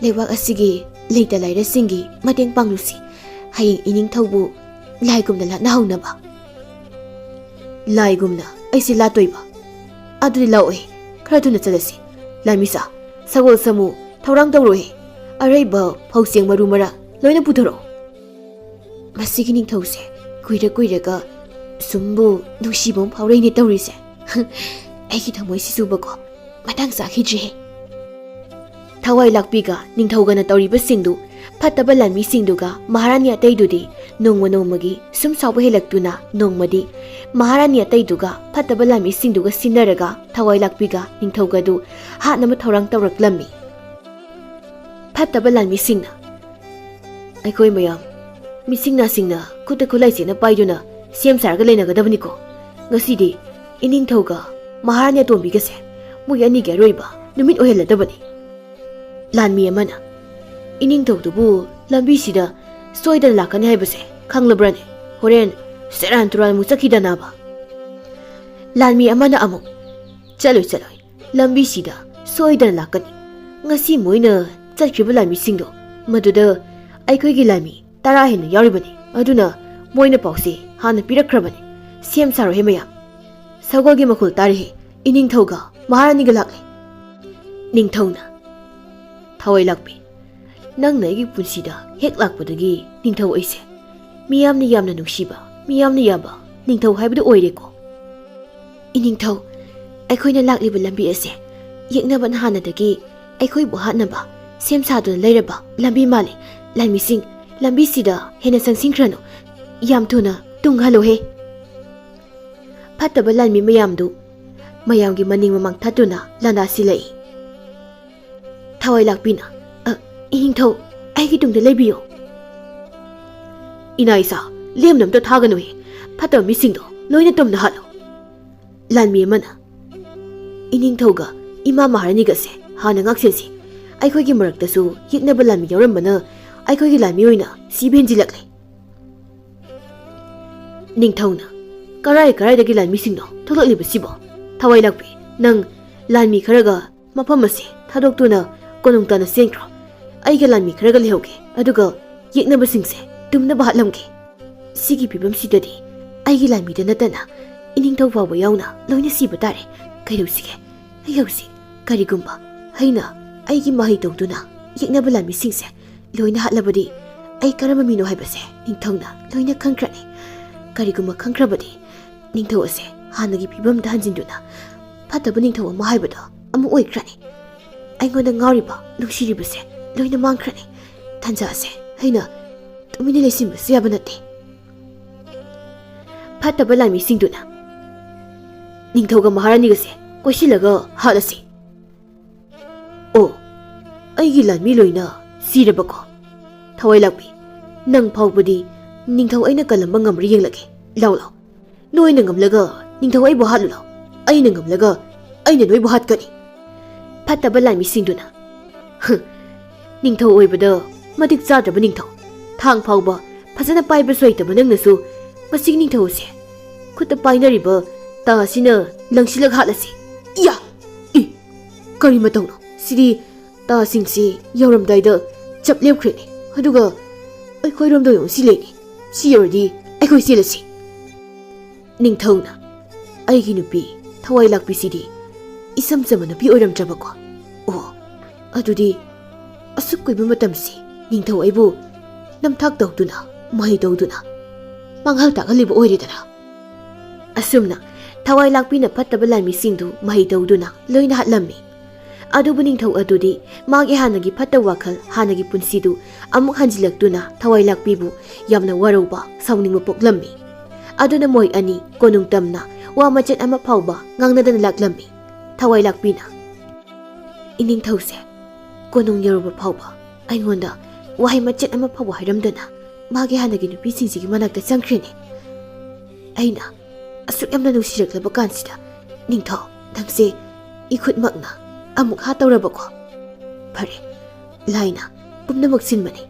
ꯂꯩꯕꯥꯛ ꯑꯁꯤꯒꯤ ꯂꯩꯇ ꯂꯥꯏꯔꯁꯤꯡꯒꯤ ꯃꯇꯦꯡ ꯄꯥꯡꯂꯨꯁꯤ꯫ ꯍꯌꯦꯡ ꯏꯅꯤꯡꯊꯧꯕꯨ ꯂꯥꯏꯒꯨꯝꯅ ꯂꯥꯠꯅꯍꯧꯅꯕ꯫ ꯂꯥꯏꯒꯨꯝꯅ ꯑꯩꯁꯦ ꯂꯥꯠꯇꯣꯏꯕ? ꯑꯗꯨꯗꯤ ꯂꯥꯛꯑꯣꯍꯦ, ꯈꯔ ꯊꯨꯅ ꯆꯠꯂꯁꯤ꯫ ꯂꯥꯟꯃꯤꯁꯥ, ꯁꯒꯣꯜ ꯁꯥꯃꯨ, ꯊꯧꯔꯥꯡ ꯇꯧꯔꯣꯍꯦ꯫ ꯑꯔꯩꯕ ꯐꯧꯆꯦꯡ ꯃꯔꯨ ꯃꯔꯥꯡ ꯂꯣꯏꯅ ꯄꯨꯊꯣꯔꯛꯑꯣ꯫ ꯃꯁꯤꯒꯤ ꯅꯤꯡꯊꯧꯁꯦ ꯀꯨꯏꯔ ꯀꯨꯏꯔꯒ ꯁꯨꯝꯕꯨ ꯅꯨꯡꯁꯤꯕ ꯑꯃ ꯐꯥꯎꯔꯛꯏꯅꯦ ꯇꯧꯔꯤꯁꯦ꯫ ꯑꯩꯒꯤ ꯊꯃꯣꯏꯁꯤꯁꯨꯕꯀꯣ ꯃꯇꯥꯡ ꯆꯥꯈꯤꯗ꯭ꯔꯤꯍꯦ꯫ ꯊꯋꯥꯏ ꯂꯥꯛꯄꯤꯒ ꯅꯤꯡꯊꯧꯒꯅ ꯇꯧꯔꯤꯕꯁꯤꯡꯗꯨ ꯐꯠꯇꯕ ꯂꯥꯟꯃꯤꯁꯤꯡꯗꯨꯒ ꯃꯍꯥꯔꯥꯅꯤ ꯑꯇꯩꯗꯨꯗꯤ ꯅꯣꯡꯃ ꯅꯣꯡꯃꯒꯤ ꯁꯨꯝ ꯁꯥꯎꯕ ꯍꯦꯜꯂꯛꯇꯨꯅ ꯅꯣꯡꯃꯗꯤ ꯃꯍꯥꯔꯥꯅꯤ ꯑꯇꯩꯗꯨꯒ ꯐꯠꯇꯕ ꯂꯥꯟꯃꯤꯁꯤꯡꯗꯨꯒ ꯁꯤꯟꯅꯔꯒ ꯊꯋꯥꯏ ꯂꯥꯛꯄꯤꯒ ꯅꯤꯡꯊꯧꯒꯗꯨ ꯍꯥꯠꯅꯕ ꯊꯧꯔꯥꯡ ꯇꯧꯔꯛꯂꯝꯃꯤ꯫ ꯐꯠꯇꯕ ꯂꯥꯟꯃꯤꯁꯤꯡꯅ ꯑꯩꯈꯣꯏ ꯃꯌꯥꯝ ꯃꯤꯁꯤꯡ ꯅꯥꯁꯤꯡꯅ ꯈꯨꯠꯇ ꯈꯨꯠꯂꯥꯏ ꯆꯦꯠꯅ ꯄꯥꯏꯗꯨꯅ ꯁꯦꯝ ꯁꯥꯔꯒ ꯂꯩꯅꯒꯗꯕꯅꯤꯀꯣ꯫ ꯉꯁꯤꯗꯤ ꯏꯅꯤꯡꯊꯧꯒ ꯃꯍꯥꯔꯥꯅꯤ ꯑꯇꯣꯝꯕꯤꯒꯁꯦ ꯃꯣꯏ ꯑꯅꯤꯒꯤ ꯑꯔꯣꯏꯕ ꯅꯨꯃꯤꯠ ꯑꯣꯏꯍꯜꯂꯗꯕꯅꯤ꯫ ꯂꯥꯟꯃꯤ ꯑꯃꯅ, "ꯏꯅꯤꯡꯊꯧꯗꯨꯕꯨ ꯂꯝꯕꯤꯁꯤꯗ ꯁꯣꯏꯗꯅ ꯂꯥꯛꯀꯅꯤ ꯍꯥꯏꯕꯁꯦ ꯈꯪꯂꯕ꯭ꯔꯅꯦ? ꯍꯣꯔꯦꯟ ꯁꯦꯔꯥꯟ ꯇꯨꯔꯥꯟ ꯑꯃꯨꯛ ꯆꯠꯈꯤꯗꯅꯕ?" ꯂꯥꯟꯃꯤ ꯑꯃꯅ ꯑꯃꯨꯛ, "ꯆꯠꯂꯣꯏ, ꯆꯠꯂꯣꯏ, ꯂꯝꯕꯤꯁꯤꯗ ꯁꯣꯏꯗꯅ ꯂꯥꯛꯀꯅꯤ꯫ ꯉꯁꯤ ꯃꯣꯏꯅ ꯆꯠꯈ꯭ꯔꯤꯕ ꯂꯥꯟꯃꯤꯁꯤꯡꯗꯣ ꯃꯗꯨꯗ ꯑꯩꯈꯣꯏꯒꯤ ꯂꯥꯟꯃꯤ ꯇꯔꯥ ꯍꯦꯟꯅ ꯌꯥꯎꯔꯤꯕꯅꯤ꯫ ꯑꯗꯨꯅ ꯃꯣꯏꯅ ꯄꯥꯎꯁꯦ ꯍꯥꯟꯅ ꯄꯤꯔꯛꯈ꯭ꯔꯕꯅꯤ꯫ ꯁꯦꯝ ꯁꯥꯔꯣꯍꯦ ꯃꯌꯥꯝ꯫ ꯁꯒꯣꯜꯒꯤ ꯃꯈꯣꯜ ꯇꯥꯔꯦꯍꯦ꯫ ꯏꯅꯤꯡꯊꯧꯒ ꯃꯍꯥꯔꯥꯅꯤꯒ ꯂꯥꯛꯂꯦ꯫" ꯅꯤꯡꯊꯧꯅ, "ꯊꯋꯥꯏ ꯂꯥꯛꯄꯤ, ꯅꯪꯅ ꯑꯩꯒꯤ ꯄꯨꯟꯁꯤꯗ ꯍꯦꯛ ꯂꯥꯛꯄꯗꯒꯤ ꯅꯤꯡꯊꯧ ꯑꯩꯁꯦ ꯃꯤꯌꯥꯝꯅ ꯌꯥꯝꯅ ꯅꯨꯡꯁꯤꯕ, ꯃꯤꯌꯥꯝꯅ ꯌꯥꯕ ꯅꯤꯡꯊꯧ ꯍꯥꯏꯕꯗꯨ ꯑꯣꯏꯔꯦꯀꯣ꯫" "ꯏꯅꯤꯡꯊꯧ, ꯑꯩꯈꯣꯏꯅ ꯂꯥꯛꯂꯤꯕ ꯂꯝꯕꯤ ꯑꯁꯦ ꯌꯦꯛꯅꯕꯅ ꯍꯥꯟꯅꯗꯒꯤ ꯑꯩꯈꯣꯏꯕꯨ ꯍꯥꯠꯅꯕ ꯁꯦꯝ ꯁꯥꯗꯨꯅ ꯂꯩꯔꯕ ꯂꯝꯕꯤ ꯃꯥꯜꯂꯤ꯫ ꯂꯥꯟꯃꯤꯁꯤꯡ, ꯂꯝꯕꯤꯁꯤꯗ ꯍꯦꯟꯅ ꯆꯪꯁꯤꯟꯈ꯭ꯔꯅꯨ꯫ ꯌꯥꯝ ꯊꯨꯅ ꯇꯨꯡ ꯍꯜꯂꯨꯍꯦ꯫" ꯐꯠꯇꯕ ꯂꯥꯟꯃꯤ ꯃꯌꯥꯝꯗꯨ ꯃꯌꯥꯝꯒꯤ ꯃꯅꯤꯡ ꯃꯃꯥꯡ ꯊꯠꯇꯨꯅ ꯂꯥꯟꯗꯥ ꯁꯤꯜꯂꯛꯏ꯫ ꯊꯋꯥꯏ ꯂꯥꯛꯄꯤꯅ, "ꯑ, ꯏꯅꯤꯡꯊꯧ, ꯑꯩꯒꯤ ꯇꯨꯡꯗ ꯂꯩꯕꯤꯌꯨ꯫ ꯏꯅꯥ ꯏꯆꯥ, ꯂꯦꯝꯅ ꯑꯝꯇ ꯊꯥꯒꯅꯨꯍꯦ꯫ ꯐꯠꯇꯕ ꯃꯤꯁꯤꯡꯗꯣ ꯂꯣꯏꯅ ꯇꯨꯝꯅ ꯍꯥꯠꯂꯨ꯫" ꯂꯥꯟꯃꯤ ꯑꯃꯅ, "ꯏꯅꯤꯡꯊꯧꯒ ꯏꯃꯥ ꯃꯍꯥꯔꯥꯅꯤꯒꯁꯦ ꯍꯥꯟꯅ ꯉꯥꯛꯁꯦꯟꯁꯤ꯫ ꯑꯩꯈꯣꯏꯒꯤ ꯃꯔꯛꯇꯁꯨ ꯌꯦꯛꯅꯕ ꯂꯥꯟꯃꯤ ꯌꯥꯎꯔꯝꯕꯅ ꯑꯩꯈꯣꯏꯒꯤ ꯂꯥꯟꯃꯤ ꯑꯣꯏꯅ ꯁꯤꯕ ꯍꯦꯟꯖꯤꯜꯂꯛꯂꯦ꯫" ꯅꯤꯡꯊꯧꯅ, "ꯀꯔꯥꯏ ꯀꯔꯥꯏꯗꯒꯤ ꯂꯥꯟꯃꯤꯁꯤꯡꯅꯣ ꯊꯣꯛꯂꯛꯂꯤꯕꯁꯤꯕꯣ? ꯊꯋꯥꯏ ꯂꯥꯛꯄꯤ, ꯅꯪ ꯂꯥꯟꯃꯤ ꯈꯔꯒ ꯃꯐꯝ ꯑꯁꯤ ꯊꯥꯗꯣꯛꯇꯨꯅ ꯀꯣꯅꯨꯡ ꯇꯥꯟꯅ ꯆꯦꯟꯈ꯭ꯔꯣ꯫ ꯑꯩꯒ ꯂꯥꯟꯃꯤ ꯈꯔꯒ ꯂꯩꯍꯧꯒꯦ, ꯑꯗꯨꯒ ꯌꯦꯛꯅꯕꯁꯤꯡꯁꯦ ꯇꯨꯝꯅꯕ ꯍꯥꯠꯂꯝꯒꯦ꯫" "ꯁꯤꯒꯤ ꯐꯤꯕꯝꯁꯤꯗꯗꯤ ꯑꯩꯒꯤ ꯂꯥꯟꯃꯤꯗ ꯅꯠꯇꯅ ꯏꯅꯤꯡꯊꯧ ꯐꯥꯎꯕ ꯌꯥꯎꯅ ꯂꯣꯏꯅ ꯁꯤꯕ ꯇꯥꯔꯦ꯫ ꯀꯩꯗꯧꯁꯤꯒꯦ? ꯑꯩ ꯍꯧꯖꯤꯛ ꯀꯔꯤꯒꯨꯝꯕ ꯑꯩꯅ ꯑꯩꯒꯤ ꯃꯍꯩ ꯇꯧꯗꯨꯅ ꯌꯦꯛꯅꯕ ꯂꯥꯟꯃꯤꯁꯤꯡꯁꯦ ꯂꯣꯏꯅ ꯍꯥꯠꯂꯕꯗꯤ ꯑꯩ ꯀꯔꯝꯕ ꯃꯤꯅꯣ ꯍꯥꯏꯕꯁꯦ ꯅꯤꯡꯊꯧꯅ ꯂꯣꯏꯅ ꯈꯪꯈ꯭ꯔꯅꯤ꯫ ꯀꯔꯤꯒꯨꯝꯕ ꯈꯪꯈ꯭ꯔꯕꯗꯤ ꯅꯤꯡꯊꯧ ꯑꯁꯦ ꯍꯥꯟꯅꯒꯤ ꯐꯤꯕꯝꯗ ꯍꯟꯖꯤꯟꯗꯨꯅ ꯐꯠꯇꯕ ꯅꯤꯡꯊꯧ ꯑꯃ ꯍꯥꯏꯕꯗꯣ ꯑꯃꯨꯛ ꯑꯣꯏꯈ꯭ꯔꯅꯤ꯫ ꯑꯩꯉꯣꯟꯗ ꯉꯥꯎꯔꯤꯕ, ꯅꯨꯡꯁꯤꯔꯤꯕꯁꯦ ꯂꯣꯏꯅ ꯃꯥꯡꯈ꯭ꯔꯅꯤ꯫ ꯇꯥꯟꯖꯥ ꯑꯁꯦ ꯑꯩꯅ ꯇꯨꯃꯤꯟꯅ ꯂꯩꯁꯤꯟꯕꯁꯨ ꯌꯥꯕ ꯅꯠꯇꯦ꯫" ꯐꯠꯇꯕ ꯂꯥꯟꯃꯤꯁꯤꯡꯗꯨꯅ, "ꯅꯤꯡꯊꯧꯒ ꯃꯍꯥꯔꯥꯅꯤꯒꯁꯦ ꯀꯣꯏꯁꯤꯜꯂꯒ ꯍꯥꯠꯂꯁꯤ꯫" "ꯑꯣ, ꯑꯩꯒꯤ ꯂꯥꯟꯃꯤ ꯂꯣꯏꯅ ꯁꯤꯔꯕꯀꯣ? ꯊꯋꯥꯏ ꯂꯥꯛꯄꯤ, ꯅꯪ ꯐꯥꯎꯕꯗꯤ ꯅꯤꯡꯊꯧ ꯑꯩꯅ ꯀꯜꯂꯝꯕ ꯉꯝꯕ꯭ꯔꯥ ꯌꯦꯡꯂꯒꯦ꯫ ꯂꯥꯎ ꯂꯥꯎ, ꯅꯣꯏꯅ ꯉꯝꯂꯒ ꯅꯤꯡꯊꯧ ꯑꯩꯕꯨ ꯍꯥꯠꯂꯨ ꯂꯥꯎ꯫ ꯑꯩꯅ ꯉꯝꯂꯒ ꯑꯩꯅ ꯅꯣꯏꯕꯨ ꯍꯥꯠꯀꯅꯤ꯫" ꯐꯠꯇꯕ ꯂꯥꯟꯃꯤꯁꯤꯡꯗꯨꯅ, "ꯍ, ꯅꯤꯡꯊꯧ ꯑꯣꯏꯕꯗ ꯃꯇꯤꯛ ꯆꯥꯗ꯭ꯔꯕ ꯅꯤꯡꯊꯧ, ꯊꯥꯡ ꯐꯥꯎꯕ ꯐꯖꯅ ꯄꯥꯏꯕꯁꯨ ꯍꯩꯇꯕ ꯅꯪꯅꯁꯨ ꯃꯁꯤꯒꯤ ꯅꯤꯡꯊꯧ ꯑꯁꯦ ꯈꯨꯠꯇ ꯄꯥꯏꯅꯔꯤꯕ ꯇꯥ ꯑꯁꯤꯅ ꯂꯪꯁꯤꯜꯂꯒ ꯍꯥꯠꯂꯁꯤ꯫" "ꯏꯌꯥ! ꯏ! ꯀꯔꯤ ꯃꯇꯧꯅꯣ? ꯁꯤꯗꯤ ꯇꯥꯁꯤꯡꯁꯤ ꯌꯧꯔꯝꯗꯥꯏꯗ ꯆꯞ ꯂꯦꯞꯈ꯭ꯔꯦꯅꯦ꯫ ꯑꯗꯨꯒ ꯑꯩꯈꯣꯏꯔꯣꯝꯗ ꯌꯦꯡꯉꯨ, ꯁꯤ ꯂꯩꯅꯤ꯫ ꯁꯤ ꯌꯧꯔꯗꯤ ꯑꯩꯈꯣꯏ ꯆꯦꯜꯂꯁꯤ꯫" ꯅꯤꯡꯊꯧꯅ, "ꯑꯩꯒꯤ ꯅꯨꯄꯤ ꯊꯋꯥꯏ ꯂꯥꯛꯄꯤꯁꯤꯗꯤ ꯏꯁꯝ ꯆꯝꯕ ꯅꯨꯄꯤ ꯑꯣꯏꯔꯝꯗ꯭ꯔꯕꯀꯣ? ꯑꯣ, ꯑꯗꯨꯗꯤ ꯑꯁꯨꯛ ꯀꯨꯏꯕ ꯃꯇꯝꯁꯤ ꯅꯤꯡꯊꯧ ꯑꯩꯕꯨ ꯅꯝꯊꯥꯛ ꯇꯧꯗꯨꯅ, ꯃꯍꯩ ꯇꯧꯗꯨꯅ ꯃꯥꯡꯍꯜ ꯇꯥꯛꯍꯜꯂꯤꯕ ꯑꯣꯏꯔꯦꯗꯅ꯫" ꯑꯁꯨꯝꯅ ꯊꯋꯥꯏ ꯂꯥꯛꯄꯤꯅ ꯐꯠꯇꯕ ꯂꯥꯟꯃꯤꯁꯤꯡꯗꯨ ꯃꯍꯩ ꯇꯧꯗꯨꯅ ꯂꯣꯏꯅ ꯍꯥꯠꯂꯝꯃꯤ꯫ ꯑꯗꯨꯕꯨ ꯅꯤꯡꯊꯧ ꯑꯗꯨꯗꯤ ꯃꯥꯒꯤ ꯍꯥꯟꯅꯒꯤ ꯐꯠꯇꯕ ꯋꯥꯈꯜ, ꯍꯥꯟꯅꯒꯤ ꯄꯨꯟꯁꯤꯗꯨ ꯑꯃꯨꯛ ꯍꯟꯖꯤꯜꯂꯛꯇꯨꯅ ꯊꯋꯥꯏ ꯂꯥꯛꯄꯤꯕꯨ ꯌꯥꯝꯅ ꯋꯥꯔꯧꯕ, ꯁꯥꯎꯅꯤꯡꯕ ꯄꯣꯛꯂꯝꯃꯤ꯫ ꯑꯗꯨꯅ ꯃꯣꯏ ꯑꯅꯤ ꯀꯣꯅꯨꯡ ꯇꯝꯅ ꯋꯥ ꯃꯆꯦꯠ ꯑꯃ ꯐꯥꯎꯕ ꯉꯥꯡꯅꯗꯅ ꯂꯥꯛꯂꯝꯃꯤ꯫ ꯊꯋꯥꯏ ꯂꯥꯛꯄꯤꯅ, "ꯏꯅꯤꯡꯊꯧꯁꯦ ꯀꯣꯅꯨꯡ ꯌꯧꯔꯕ ꯐꯥꯎꯕ ꯑꯩꯉꯣꯟꯗ ꯋꯥꯍꯩ ꯃꯆꯦꯠ ꯑꯃ ꯐꯥꯎꯕ ꯍꯥꯏꯔꯝꯗꯅ ꯃꯥꯒꯤ ꯍꯥꯟꯅꯒꯤ ꯅꯨꯄꯤꯁꯤꯡꯁꯤꯒꯤ ꯃꯅꯥꯛꯇ ꯆꯪꯈ꯭ꯔꯦꯅꯦ꯫ ꯑꯩꯅ ꯑꯁꯨꯛ ꯌꯥꯝꯅ ꯅꯨꯡꯁꯤꯔꯛꯂꯕ ꯀꯥꯟꯁꯤꯗ, ꯅꯤꯡꯊꯧ, ꯅꯪꯁꯦ ꯏꯈꯨꯠꯃꯛꯅ ꯑꯃꯨꯛ ꯍꯥꯠꯇꯧꯔꯕꯀꯣ? ꯐꯔꯦ, ꯂꯥꯏꯅ ꯄꯨꯝꯅꯃꯛ ꯁꯤꯟꯕꯅꯤ꯫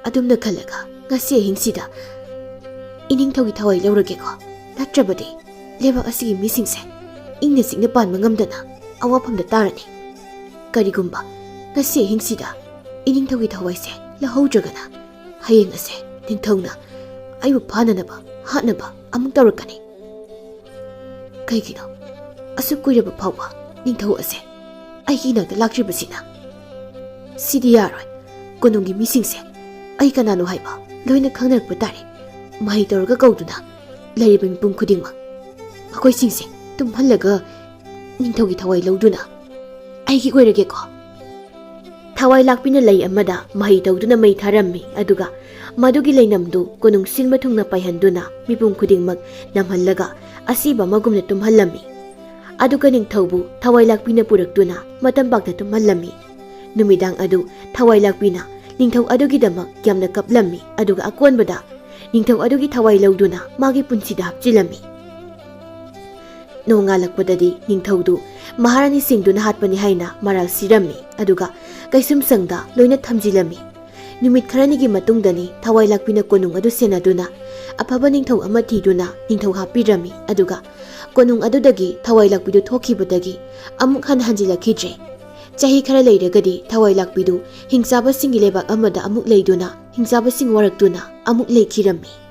ꯑꯗꯨꯝꯅ ꯈꯜꯂꯒ ꯉꯁꯤ ꯑꯍꯤꯡꯁꯤꯗ ꯏꯅꯤꯡꯊꯧꯒꯤ ꯊꯋꯥꯏ ꯂꯧꯔꯒꯦꯀꯣ꯫ ꯅꯠꯇ꯭ꯔꯕꯗꯤ ꯂꯩꯕꯥꯛ ꯑꯁꯤꯒꯤ ꯃꯤꯁꯤꯡꯁꯦ ꯏꯪꯅ ꯆꯤꯛꯅ ꯄꯥꯟꯕ ꯉꯝꯗꯅ ꯑꯋꯥꯐꯝꯗ ꯇꯥꯔꯅꯤ꯫ ꯀꯔꯤꯒꯨꯝꯕ ꯉꯁꯤ ꯑꯍꯤꯡꯁꯤꯗ ꯏꯅꯤꯡꯊꯧꯒꯤ ꯊꯋꯥꯏꯁꯦ ꯂꯧꯍꯧꯗ꯭ꯔꯒꯅ, ꯍꯌꯦꯡ ꯑꯁꯦ ꯅꯤꯡꯊꯧꯅ ꯑꯩꯕꯨ ꯐꯥꯅꯅꯕ, ꯍꯥꯠꯅꯕ ꯑꯃꯨꯛ ꯇꯧꯔꯛꯀꯅꯤ꯫ ꯀꯩꯒꯤꯅꯣ ꯑꯁꯨꯛ ꯀꯨꯏꯔꯕ ꯐꯥꯎꯕ ꯅꯤꯡꯊꯧ ꯑꯁꯦ ꯑꯩꯒꯤ ꯏꯅꯥꯛꯇ ꯂꯥꯛꯇ꯭ꯔꯤꯕꯁꯤꯅ? ꯁꯤꯗꯤ ꯌꯥꯔꯣꯏ꯫ ꯀꯣꯅꯨꯡꯒꯤ ꯃꯤꯁꯤꯡꯁꯦ ꯑꯩ ꯀꯅꯥꯅꯣ ꯍꯥꯏꯕ ꯂꯣꯏꯅ ꯈꯪꯅꯔꯛꯄ ꯇꯥꯔꯦ꯫ ꯃꯍꯩ ꯇꯧꯔꯒ ꯀꯧꯗꯨꯅ ꯂꯩꯔꯤꯕ ꯃꯤꯄꯨꯝ ꯈꯨꯗꯤꯡꯃꯛ, ꯃꯈꯣꯏꯁꯤꯡꯁꯦ ꯇꯨꯝꯍꯜꯂꯒ ꯅꯤꯡꯊꯧꯒꯤ ꯊꯋꯥꯏ ꯂꯧꯗꯨꯅ ꯑꯩꯒꯤ ꯑꯣꯏꯔꯒꯦꯀꯣ?" ꯊꯋꯥꯏ ꯂꯥꯛꯄꯤꯅ ꯂꯩ ꯑꯃꯗ ꯃꯍꯩ ꯇꯧꯗꯨꯅ ꯃꯩ ꯊꯥꯔꯝꯃꯤ, ꯑꯗꯨꯒ ꯃꯗꯨꯒꯤ ꯂꯩꯅꯝꯗꯨ ꯀꯣꯅꯨꯡ ꯁꯤꯟꯕ ꯊꯨꯡꯅ ꯄꯥꯏꯍꯟꯗꯨꯅ ꯃꯤꯄꯨꯝ ꯈꯨꯗꯤꯡꯃꯛ ꯅꯝꯍꯜꯂꯒ ꯑꯁꯤꯕ ꯑꯃꯒꯨꯝꯅ ꯇꯨꯝꯍꯜꯂꯝꯃꯤ꯫ ꯑꯗꯨꯒ ꯅꯤꯡꯊꯧꯕꯨ ꯊꯋꯥꯏ ꯂꯥꯛꯄꯤꯅ ꯄꯨꯔꯛꯇꯨꯅ ꯃꯇꯝꯄꯥꯛꯇ ꯇꯨꯝꯍꯜꯂꯝꯃꯤ꯫ ꯅꯨꯃꯤꯗꯥꯡ ꯑꯗꯨ ꯊꯋꯥꯏ ꯂꯥꯛꯄꯤꯅ ꯅꯤꯡꯊꯧ ꯑꯗꯨꯒꯤꯗꯃꯛ ꯌꯥꯝꯅ ꯀꯞꯂꯝꯃꯤ, ꯑꯗꯨꯒ ꯑꯀꯣꯟꯕꯗ ꯅꯤꯡꯊꯧ ꯑꯗꯨꯒꯤ ꯊꯋꯥꯏ ꯂꯧꯗꯨꯅ ꯃꯥꯒꯤ ꯄꯨꯟꯁꯤꯗ ꯍꯥꯞꯆꯤꯜꯂꯝꯃꯤ꯫ ꯅꯣꯡꯉꯥꯜꯂꯛꯄꯗꯗꯤ ꯅꯤꯡꯊꯧꯗꯨ ꯃꯍꯥꯔꯥꯅꯤ ꯁꯤꯡꯗꯨꯅ ꯍꯥꯠꯄꯅꯤ ꯍꯥꯏꯅ ꯃꯔꯥꯜ ꯁꯤꯔꯝꯃꯤ, ꯑꯗꯨꯒ ꯀꯩꯁꯨꯝꯁꯪꯗ ꯂꯣꯏꯅ ꯊꯝꯖꯤꯜꯂꯝꯃꯤ꯫ ꯅꯨꯃꯤꯠ ꯈꯔꯅꯤꯒꯤ ꯃꯇꯨꯡꯗꯅꯤ ꯊꯋꯥꯏ ꯂꯥꯛꯄꯤꯅ ꯀꯣꯅꯨꯡ ꯑꯗꯨ ꯁꯦꯟꯅꯗꯨꯅ ꯑꯐꯕ ꯅꯤꯡꯊꯧ ꯑꯃ ꯊꯤꯗꯨꯅ ꯅꯤꯡꯊꯧ ꯍꯥꯞꯄꯤꯔꯝꯃꯤ, ꯑꯗꯨꯒ ꯀꯣꯅꯨꯡ ꯑꯗꯨꯗꯒꯤ ꯊꯋꯥꯏ ꯂꯥꯛꯄꯤꯗꯨ ꯊꯣꯛꯈꯤꯕꯗꯒꯤ ꯑꯃꯨꯛ ꯍꯟꯅ ꯍꯟꯖꯤꯜꯂꯛꯈꯤꯗ꯭ꯔꯦ꯫ ꯆꯍꯤ ꯈꯔ ꯂꯩꯔꯒꯗꯤ ꯊꯋꯥꯏ ꯂꯥꯛꯄꯤꯗꯨ ꯍꯤꯡꯆꯥꯕꯁꯤꯡꯒꯤ ꯂꯩꯕꯥꯛ ꯑꯃꯗ ꯑꯃꯨꯛ ꯂꯩꯗꯨꯅ ꯍꯤꯡꯆꯥꯕꯁꯤꯡ ꯋꯥꯔꯛꯇꯨꯅ ꯑꯃꯨꯛ ꯂꯩꯈꯤꯔꯝꯃꯤ꯫